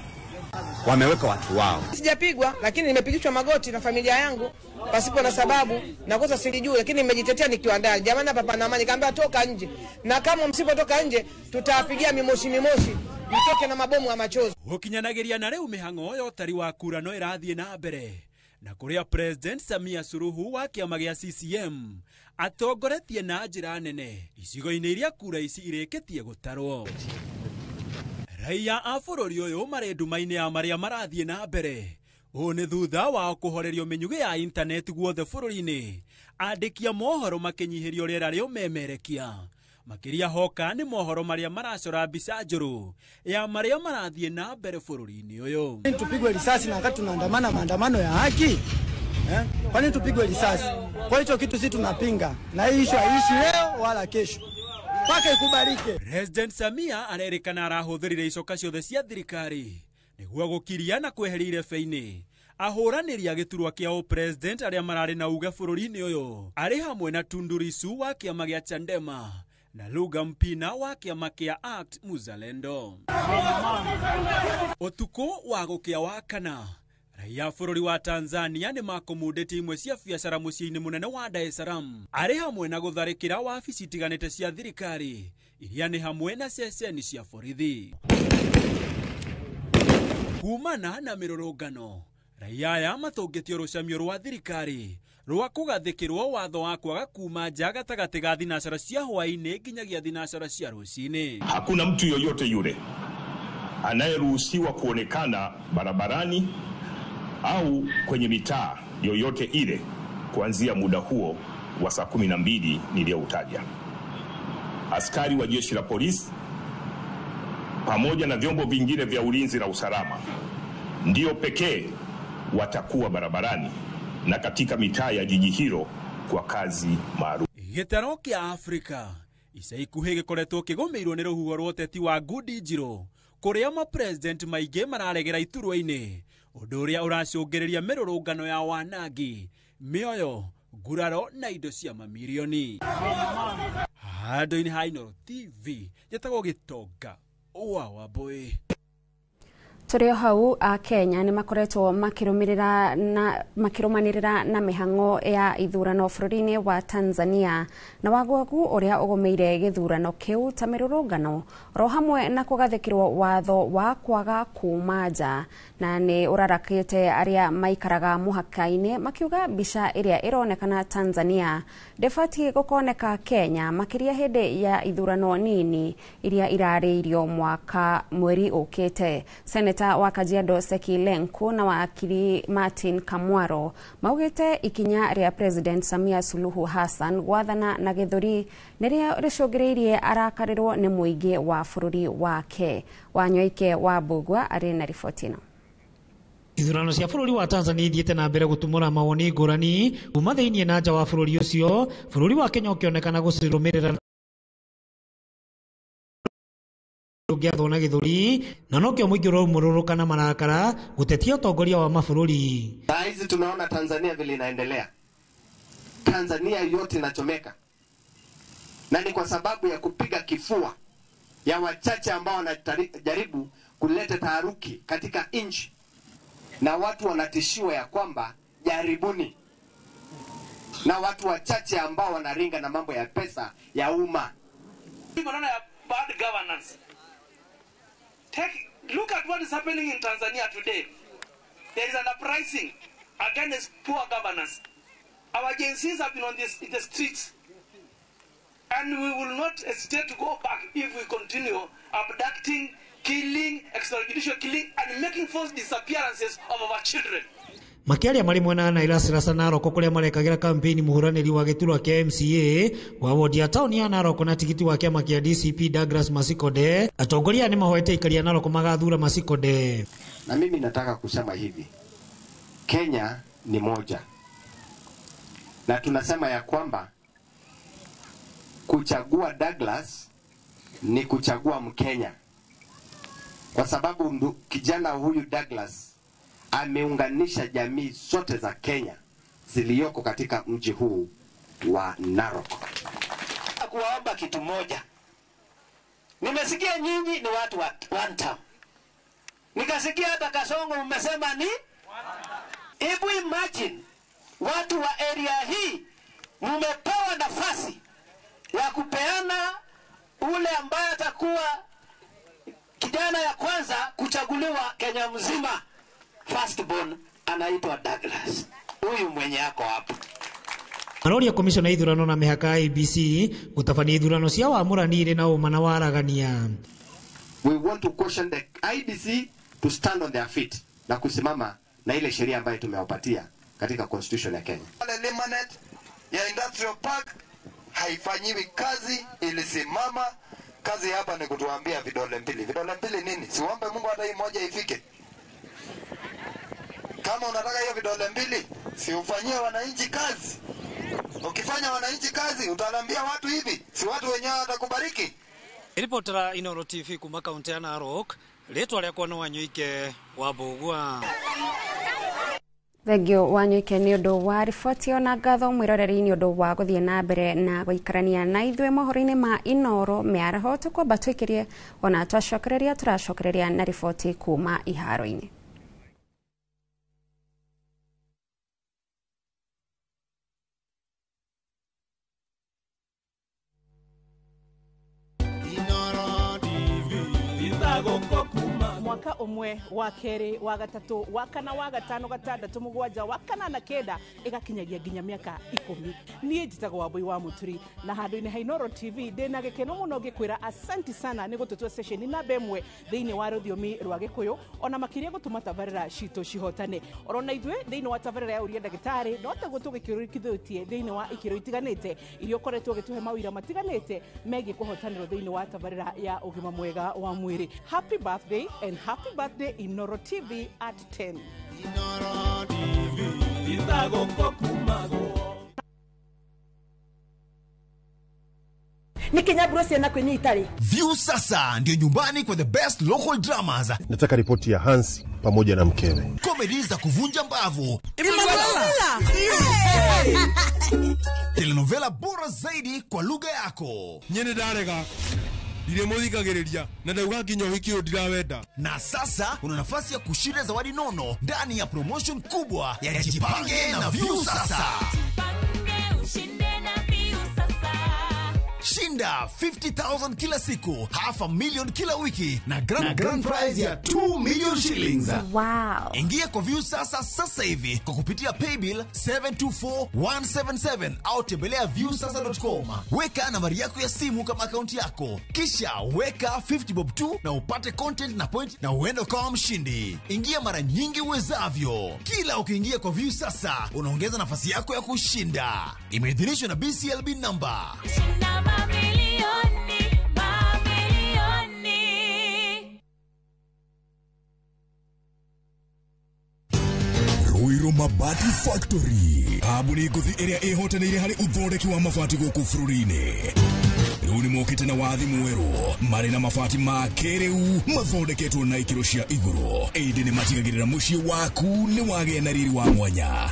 wameweka watu wao. Sijapigwa, lakini nimepigishwa magoti na familia yangu pasipo na sababu, na kosa silijui, lakini nimejitetea nikiwa ndani. Jamani, hapa pana amani. Kaambia toka nje, na kama msipotoka nje tutawapigia mimoshi mimoshi, mtoke na mabomu ya machozi. Gũkinyanagiria na rĩu mĩhang'o ya ũtari wa kura no ĩrathiĩ na mbere, na kũrĩa President Samia Suluhu wa kĩama gĩa CCM atongoretie na njĩra nene icigo-inĩ iria kura ici irĩkĩtie gũtarwo. Raia a bũrũri ũyũ marĩ nduma-inĩ ya marĩa marathiĩ na mbere. Ũũ nĩ thutha wao kũhorerio mĩnyugĩ ya intaneti guothe bũrũri-inĩ, andĩki a mohoro makĩnyihĩrio rĩera rĩa ũmemerekia. Makĩria hoka nĩ mohoro marĩa maracora mbica njũru ya marĩa marathiĩ na mbere bũrũri-inĩ ũyũ. Tupigwe risasi na wakati tunaandamana maandamano ya haki eh? Kwa nini tupigwe risasi? Kwa hicho kitu sisi tunapinga, na hii issue haiishi leo wala kesho, mpaka ikubalike. President Samia arerĩkana arahũthĩrire icoka ciothe cia thirikari nĩguo gũkiria na kweheria irebe-inĩ ahũranĩri a gĩturwa kĩa ũpresident arĩa mararĩ na uge bũrũri-inĩ ũyũ, arĩ hamwe na Tundu Lissu wa kĩama gĩa Chadema na Luga Mpina wa kĩama kĩa ACT Muzalendo. Ũtukũ wa gũkĩa wa kana, raia a bũrũri wa Tanzania nĩ makũmundĩtie imwe cia biacara mũciĩ-inĩ mũnene wa Dar es Salaam, arĩ hamwe na gũtharĩkĩra wabici itiganĩte cia thirikari iria nĩ hamwe na ceceni cia borithi. Kumana na mĩrũrũngano, raia aya matũngĩtio rũcamio rwa thirikari rwa kũgathĩkĩrwo watho wa kwaga kuma nja gatagatĩ ga thinacara cia hwaĩ-inĩ nginyagia thinacara cia rũcinĩ. Hakuna mtu yoyote yule anayeruhusiwa kuonekana barabarani au kwenye mitaa yoyote ile kuanzia muda huo wa saa 12 niliyoutaja. Askari wa jeshi la polisi pamoja na vyombo vingine vya ulinzi na usalama ndio pekee watakuwa barabarani na katika mitaa ya jiji hilo kwa kazi maalum. Gĩtaro kĩa Afrika ica ikuhĩ gĩkoretwo kĩgũmĩirwo nĩ rũhuho rwa ũteti wa ngundi njirũ, kũrĩa mapresident maingĩ mararegera iturwa-inĩ, ũndũ ũrĩa ũracũngĩrĩria mĩrũrũngano ya wanangi mĩoyo, nguraro na indo cia mamirioni. Handũ-inĩ ha Inooro TV, njĩtagwo Gĩtonga wa Wambui. Tũrĩ o hau a Kenya nĩ makoretwo makĩrũmĩrĩra na makĩrũmanĩrĩra na mĩhang'o ya ithurano bũrũri-inĩ wa Tanzania na wagwagu ũrĩa ũgũmĩire gĩthurano kĩu ta mĩrũrũngano oro hamwe na kũgathĩkĩrwo watho wa kwaga kuma nja na nĩ ũrarakĩte arĩa maikaraga mũhaka-inĩ makiuga mbica ĩrĩa ĩronekana Tanzania ndĩbatiĩ gũkoneka Kenya makĩria hĩndĩ ya ithurano nini iria irarĩirio mwaka mweri ũkĩte. Seneta wa Kajiado Seki Lenku na wakiri Martin Kamwaro maugĩte ikinya rĩa President Samia Suluhu Hassan gwathana na gĩthũri nĩrĩo rĩcũngĩrĩirie arakarĩrwo nĩ mũingĩ wa bũrũri wake. Wanyoike wa Mbugua arĩ na riboti ĩno. Ithurano cia bũrũri wa Tanzania ithiĩte na mbere gũtumũra mawoni ngũrani kuma thĩinĩ na nja wa bũrũri ũcio, bũrũri wa Kenya ũkĩonekana gũcirũmĩrĩra ũngĩathwo na gĩthũri na nokĩo mũingĩ ũraumũrũrũka na marakara gũtetia ũtongoria wa mabũrũri. Saa hizi tunaona Tanzania vile inaendelea. Tanzania yote inachomeka, na ni kwa sababu ya kupiga kifua ya wachache ambao wanajaribu kuleta taharuki katika nchi, na watu wanatishiwa ya kwamba jaribuni, na watu wachache ambao wanaringa na mambo ya pesa ya umma. Maneno ya bad governance. Look at what is happening in Tanzania today. There is an uprising against poor governance. Our agencies have been on this, in the streets, and we will not hesitate to go back if we continue abducting, killing, extrajudicial killing, and making false disappearances of our children. Makiaria marĩ mwena wa Naivas na Narok kũrĩa marekagĩra kampeni mũhũranĩri wa gĩturwa kĩa MCA wa wodi ya taũni ya Narok na tigiti wa kĩama kĩa DCP Douglas Masikode, atongoria nĩ mahoete aikari a Narok magathura Masikode. Na mimi nataka kusema hivi, Kenya ni moja, na tunasema ya kwamba kuchagua Douglas ni kuchagua Mkenya, kwa sababu kijana huyu Douglas ameunganisha jamii zote za Kenya ziliyoko katika mji huu wa Narok. Kuwaomba kitu moja. Nimesikia nyinyi ni watu wa one term. Nikasikia hata Kasongo mmesema ni hebu imagine watu wa area hii mmepewa nafasi ya kupeana ule ambaye atakuwa kijana ya kwanza kuchaguliwa Kenya mzima. Firstborn anaitwa Douglas. Huyu mwenye yako hapa. Maroria komishona ithurano na mĩhaka IEBC gũtabania ithurano cia wamũrani irĩ na ũma na waragania. We want to caution the IEBC to stand on their feet na kusimama na ile sheria ambayo tumewapatia katika constitution ya Kenya. Pale Limanet ya Industrial Park haifanyiwi kazi, ilisimama. Kazi hapa ni kutuambia vidole mbili. Vidole mbili nini? Siombe Mungu hata hii moja ifike. Kama unataka hiyo vidole mbili, si ufanyie wananchi kazi. Ukifanya wananchi kazi, utaambia watu hivi, si watu wenyewe watakubariki. Ripotera Inooro TV kuma kaunti ya Narok, rĩtwa rĩakwa nĩ Wanyoike wa Mbũgua. Thengio Wanyoike nĩ ũndũ wa riboti ona ngatho mwĩroreri nĩ ũndũ wa gũthiĩ na mbere na gũikarania na ithuĩ mohoro-inĩ ma Inooro mĩaraho. Tũkwamba tũikĩrie ona twacokereria tũracokereria na riboti kuma iharo-inĩ. Mwaka umwe wa keri wa gatatu wa kana wa gatano gatandatu mugwanja wa kanana kenda igakinyagia nginya miaka 10. Niĩ njĩtagwo Wambui wa Mũturi na handũ-inĩ ha Inooro TV ndĩna gĩkeno mũno ngĩkwĩra asanti sana nĩ gũtũtua session namba ĩmwe thĩinĩ wa rũthiomi rwa Gĩkũyũ ona makĩria gũtũma tabarĩra citũ cihotane. Orona ithuĩ thĩinĩ wa tabarĩra ya Ũria Ndagĩtarĩ no taguo tũgĩkĩrũkithĩtie thĩinĩ wa ikĩro itiganĩte iria ũkoretwo ũgĩtũhe mawĩra matiganĩte megiĩ kũhotanĩrwo thĩinĩ wa tabarĩra ya ũgima mwega wa mwĩrĩ. Happy birthday and happy birthday Inooro TV at 10. Inooro TV Nikinyaburo ciana kwinyi itari. View sasa ndio nyumbani kwa the best local dramas. Nataka ripoti ya Hansi pamoja na mkewe. Comedy za kuvunja mbavu. Telenovela bora zaidi kwa lugha yako. Nyene darega. Ndirĩmũthikagĩrĩria na ndauga nginya ũhiki ũyũ ndirawenda. Na sasa una nafasi ya kushinda zawadi nono ndani ya promotion kubwa ya Jipange na Viusasa. Shinda 50,000 kila siku, 500,000 kila wiki na grand prize ya 2 million shillings. Wow. Ingia kwa Viusasa sasa hivi kwa kupitia paybill 724177 au tembelea viusasa.com. Weka nambari yako ya simu kama akaunti yako, kisha weka 50 bob tu na upate content na point na uende ukawa mshindi. Ingia mara nyingi uwezavyo. Kila ukiingia kwa Viusasa unaongeza nafasi yako ya kushinda. Imeidhinishwa na BCLB number. Mamilioni, mamilioni. Ruiru Mabati Factory, kambuni ngũthi ĩrĩa ĩhotanĩire harĩ ũthondeki wa mabati gũkũ bũrũri-inĩ. Rĩu nĩmokĩte na wathi mwerũ marĩ na mabati ma kĩrĩu mathondeketwo na ikĩro cia igũrũ, ĩndĩ nĩmatigagĩrĩra mũciĩ waku nĩ wagĩa na riri wa mwanya.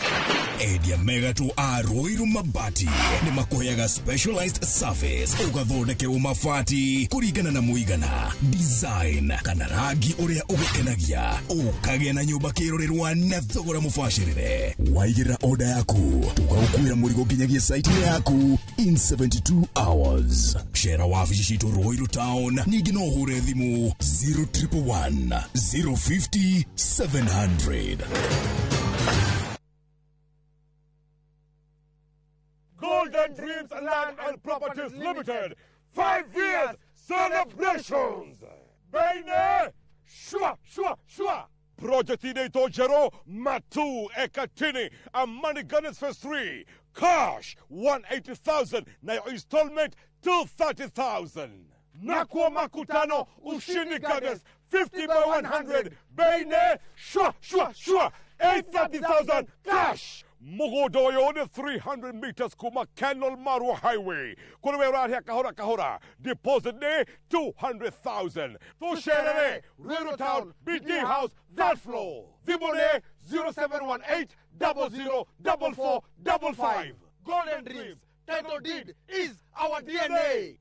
Endia mega tu a Ruiru Mabati nĩmakũheaga specialized service ũgathondekerwo mabati kũringana na mũigana, design kana rangi ũrĩa ũgũkenagia, ũkagĩa na nyũmba kĩrorerwa na thogora mũbacĩrĩre. Waigĩrĩra order yaku tũgagũkuĩra mũrigo nginyagia site yaku in 72 hours. Cera wabici citũ Ruiru Town, ningĩ no ũhũre thimũ 0111 050 700. Golden Dreams Land and Properties Limited, 5 years celebrations. Baine, shua, shua, shua. Project inaitwa Jero Matu Ekatini, Amani Gardens Phase 3, cash 180,000 na your installment 230,000. Nakuwa Makutano, Ushindi Gardens, 50 by 100, Baine, shua, shua, shua, 830,000 cash. Mugodoyo ni 300 meters kuma Kenol Marua Highway. Kule rahia kahora kahora. Deposit ni 200,000. Tusherere, Ruiru Town, BD House, that floor. Vibone 0718 0044 55. Golden Dreams, title deed is our DNA.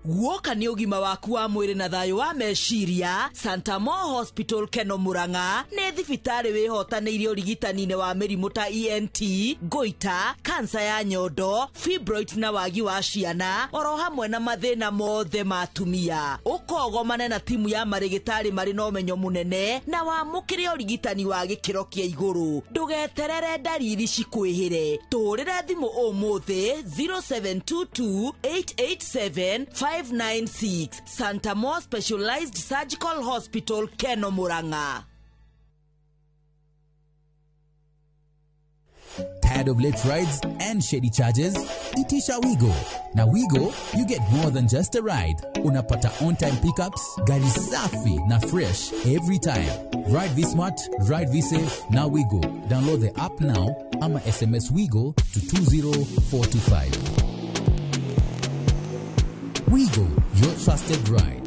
Guoka nĩ ũgima waku wa mwĩrĩ na thayũ wa meciria. Santa Mo Hospital Keno Murang'a nĩ thibitarĩ wĩhotanĩirie ũrigitani-inĩ wa mĩrimũ ta ENT, goita, kansa ya nyondo, fibroids na wagi wa ciana, oro hamwe na mathĩna mothe ma atumia. Ũkogomane na timu ya marĩgĩtarĩ marĩ na ũmenyo mũnene na wamũkĩre ũrigitani wa gĩkĩro kĩa igũrũ. Ndũgeterere ndariri cikwĩhĩre. Tũhũrĩre thimũ ũmũthĩ 0722 887 596. Santa Mo Specialized Surgical Hospital, Keno Murang'a. Tired of late rides and shady charges? Itisha Wigo. Now Wigo, you get more than just a ride. Unapata on-time pickups, gari safi na fresh every time. Ride V-Smart, ride V-Safe, now Wigo. Download the app now ama SMS Wigo to 20425. Wigo, your trusted ride.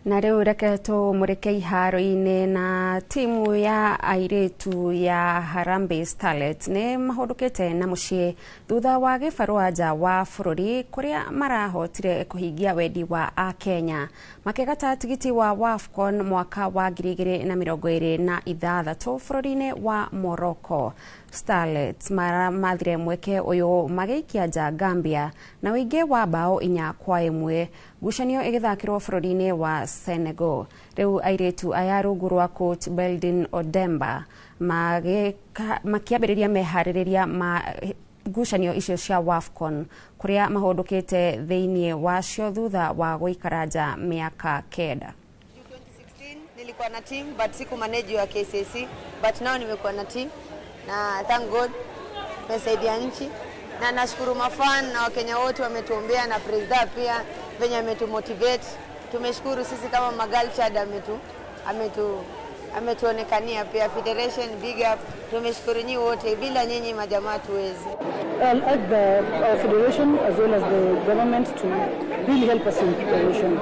Na rĩu reke tũmũrĩke iharo-inĩ na timu ya airĩtu ya Harambee Starlets nĩ mahũndũkĩte na mũciĩ thutha wa gĩbarũa nja wa bũrũri kũrĩa marahotire kũhingia wendi wa Akenya makĩgata tigiti wa WAFCON mwaka wa 2026 bũrũri-inĩ wa Morocco. Starlets mathire mweke ũyũ magĩikia nja Gambia na ũingĩ wa bao 4-1 ngucanio ĩgĩthakĩrwo bũrũri-inĩ wa Senegal. Rĩu airĩtu aya rungu rwa coach Beldin Odemba makĩambĩrĩria meharĩrĩria ma ngucanio icio cia WAFCON kũrĩa mahũndũkĩte thĩinĩ wacio thutha wa gũikara nja mĩaka 9. Nilikuwa na team but siku manage wa KCSE, but now nimekuwa na team na thank God tumesaidia nchi na nashukuru mafan na Wakenya wote wametuombea na president pia venye ametumotivate. Tumeshukuru sisi kama Magal Chad ametu ametuonekania pia. Federation, big up, tumeshukuru nyinyi wote, bila nyinyi majamaa tuwezi. I'll urge the federation as well as the government to really help us in preparation.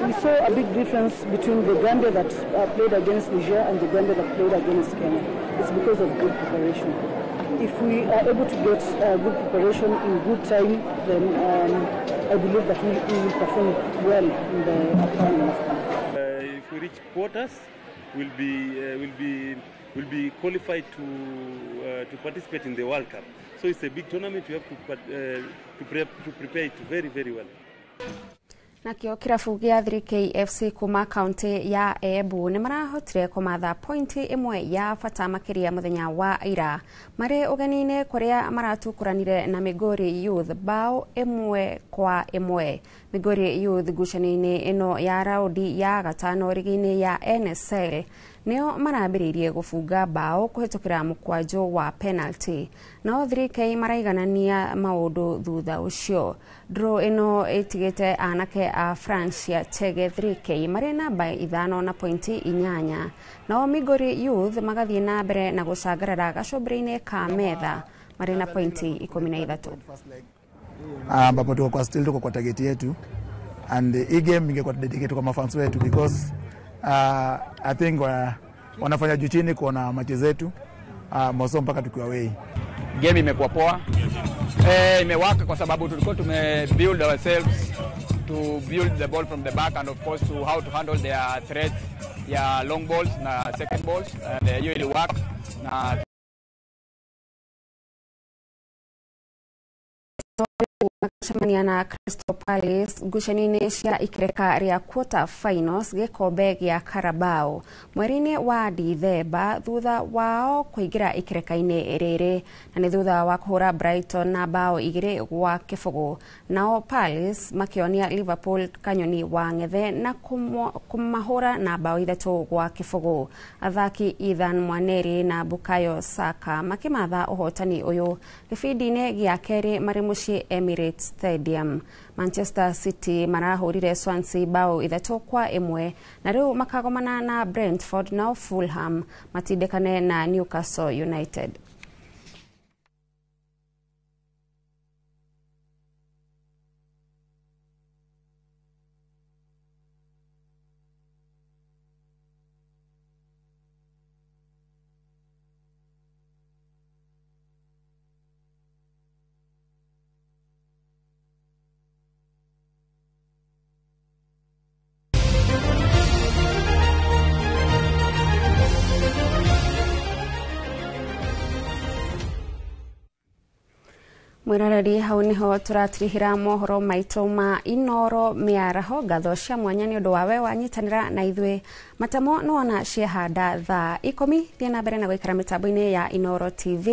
We saw a big difference between the Gambia that played against Niger and the Gambia that played against Kenya. It's because of good preparation. If we are able to get good preparation in good time, then I believe that we will perform well in the upcoming AFCON. If we reach quarters, we'll be qualified to participate in the World Cup. So it's a big tournament. We have to prepare it very, very well. Nakio kirabu gia 3K FC kuma kaunti ya Embu ni marahotire kumatha pointi imwe ya bata makiria muthenya wa ira mari ugenini kuria maratukuranire na Migori Youth bao 1-1. Migori Youth ngucanio-ini ino ya raundi ya gatano rigi-ini ya NSL nio marambiriirie gubunga bao kuhitukira mukwanjo wa penalty, nao 3K maraiganania maundu thutha ucio. Draw ino itigite anake a Francia Chege 3K mari namba 5 na pointi 8, nao Migori Youth magathie na mbere na gucangarara gacumbiri-ini ka metha mari na pointi 13. Ambapo tuko kwa still tuko kwa target yetu, and hii game ingekuwa dedicate kwa mafans wetu because I think wanafanya juu chini kuona machi zetu moso mpaka tukiwa away. Game imekuwa poa. Imewaka kwa sababu tulikuwa tume build ourselves to build the ball from the back and of course to how to handle their threat ya long balls na second balls, and hiyo ili work na Gũcemania na Crystal Palace ngucanio-inĩ cia ikereka rĩa quarter finals gĩkombe gĩa Carabao mweri-inĩ wa Dithemba thutha wao kũingĩra ikereka-inĩ rĩrĩ, na nĩ thutha wa kũhũra Brighton na bao 2-0. Nao Palace makĩonia Liverpool kanyoni wa ng'ethe na kũmahũra na bao 3-0. Athaki Ethan Mwaneri na Bukayo Saka makĩmatha ũhotani ũyũ gĩbindi-inĩ gĩa kerĩ marĩ mũciĩ Emirates Stadium. Manchester City marahũrire Swansea bao 3-1 na rĩu makagomana na Brentford, nao Fulham matindĩkane na Newcastle United. Mwiroreri hau niho turatirihira mohoro maitu ma Inoro miaraho. Ngatho cia mwanya ni undu wawe wanyitanira na ithuĩ. Matamo nĩwona ciehanda thaa 10. Thiĩ na mbere na gũikara mĩtambo-inĩ ya Inoro TV.